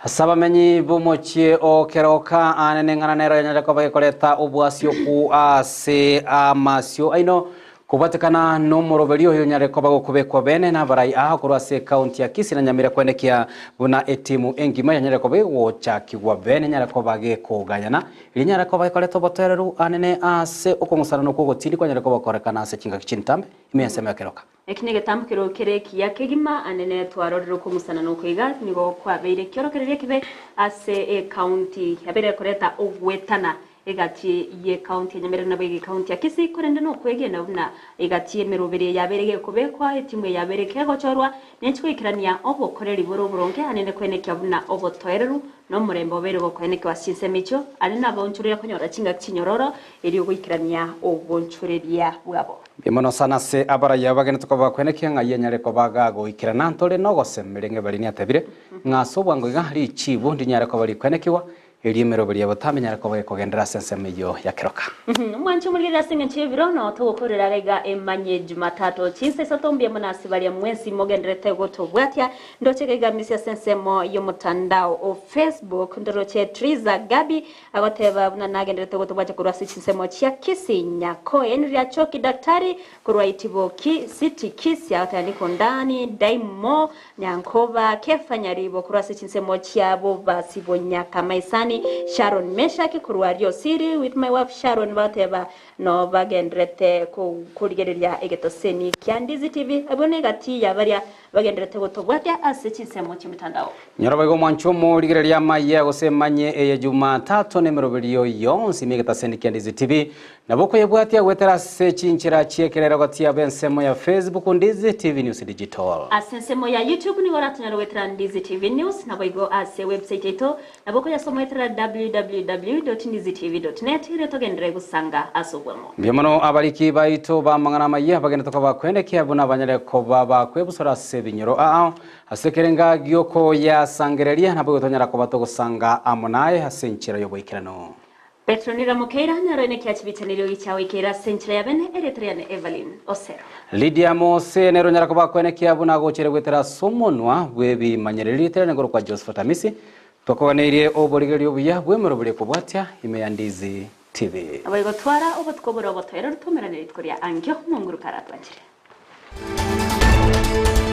Ase abamenyi b'omochie o Keroka, aane neng'ana nero yanyare koba gekoreta obwasioku ase amasio aino, Kobwatekana nomoroberio oyo onyare koba gokobekwa bene nabarai aa korwa ase ekaunti ya Kisii na Nyamira kwenekia buna etimu engima yanyare koba egochakigwa bene enyare koba gekogayana erio enyare koba gekoreta obotoereru anene ase okong'usanana okwo ogotindikwa anyare koba gokorekana ase chingaki chintambe ime y'ensemo ya Keroka. Eki negetambokero kere ekiya kegima anene twarorire okong'usanana oko iga nigo kwabeire ekiorokererio ekibe ase ekaunti yabeire ekoreta ogwetana. Egati y'ecounty ya Nyamira nabo ege county ya Kisii korende nokwegena buna egati y'emeroberi eye yabeire gekobekwa etimu eye yabeire kegochorwa nenchi goikerania obokoreri bore oboronge anene kwenekia buna obotoereru na omorembe obeire gokoenekewa ase chinsemo echio are nabaonchoreria konyora chingaki chinyororo erio goikerania obonchoreria bwabo. Mbuya mono sana ase abarayia bagenete koba kwenekia ng'ai anyare koba gagoikerana ntore nogosemeria ng'a ebaria niatebire ng'a ase obwango iga richibu ndinyare koba rikwenekiwa Erio emeroberi ya botambe enyare koba ekogenderera ase ensemo eyio ya keroka. Omwanche omorigereria ase engencho y'ebiro, noo togokorera iga iga emanye Jumatatu chinsa isato mbuya mono ase baria mwensi mogendererete gotobwatia. Ndoche iga iga misia ase ensemo y'omotandao o Facebook. Ndoroche Triza Gabi agoteba buna nagendererete gotobwatia korwa ase chinsemo chia Kisii Nyakoe. Henry Achoki Daktari korwa Itibo Ki City Kisii agoteba niko ndani Daimo Nyankoba, Kefa Nyaribo korwa ase chinsemo chiabo Basibonyaka Maisani, Sharon Meshaki korwa Riosiri with my wife Sharon bagoteba no bagenderete korigereria egetoseni kia Ndizi TV. Abwo negati ya baria bagenderete gotobwatia ase chinsemo chi'emetandao. Nyora boigo omwancho omorigereria amaye gose emanye eye Jumatatu nemeroberio yonsi ime egetaseni kia Ndizi TV. Nabo okoyebwatia goetera ase chinchera chi'ekerero gati yabo ensemo ya Facebook Ndizi TV News Digital. Ase ensemo ya YouTube nigo oratonyore goetera Ndizi TV News, naboigo ase website yaito nabo okoyasoma goetera www.ndizitv.net erio togenderere gosanga ase obwamo. Mbuya mono abariki baito b'amang'ana amayia bagenderete koba kwenekia buna banyare koba bakwebusora ase ebinyoro ao ase ekerenga gi'okoyasangereria, naboigo tonyara koba togosanga amo naye ase enchera y'oboikeranu. Petronila Mokeira naro ine kiachibichanirio gichao ikeira ase enchera ya bene erieta riane Evelyn Osero. Lydia Mose nere onyara koba akwenekia buna agochere goetera ase omonwa bw'ebimanyereri rietera nigo rokwa Josephat Amisi. Twakoganeirie oborigereria obuya bw'emeroberi ekobwatia ime ya Ndizi TV. Naboigo twara obotuko bore obotoereru twaumerane rituko ria ankio Monguru karatwanchire.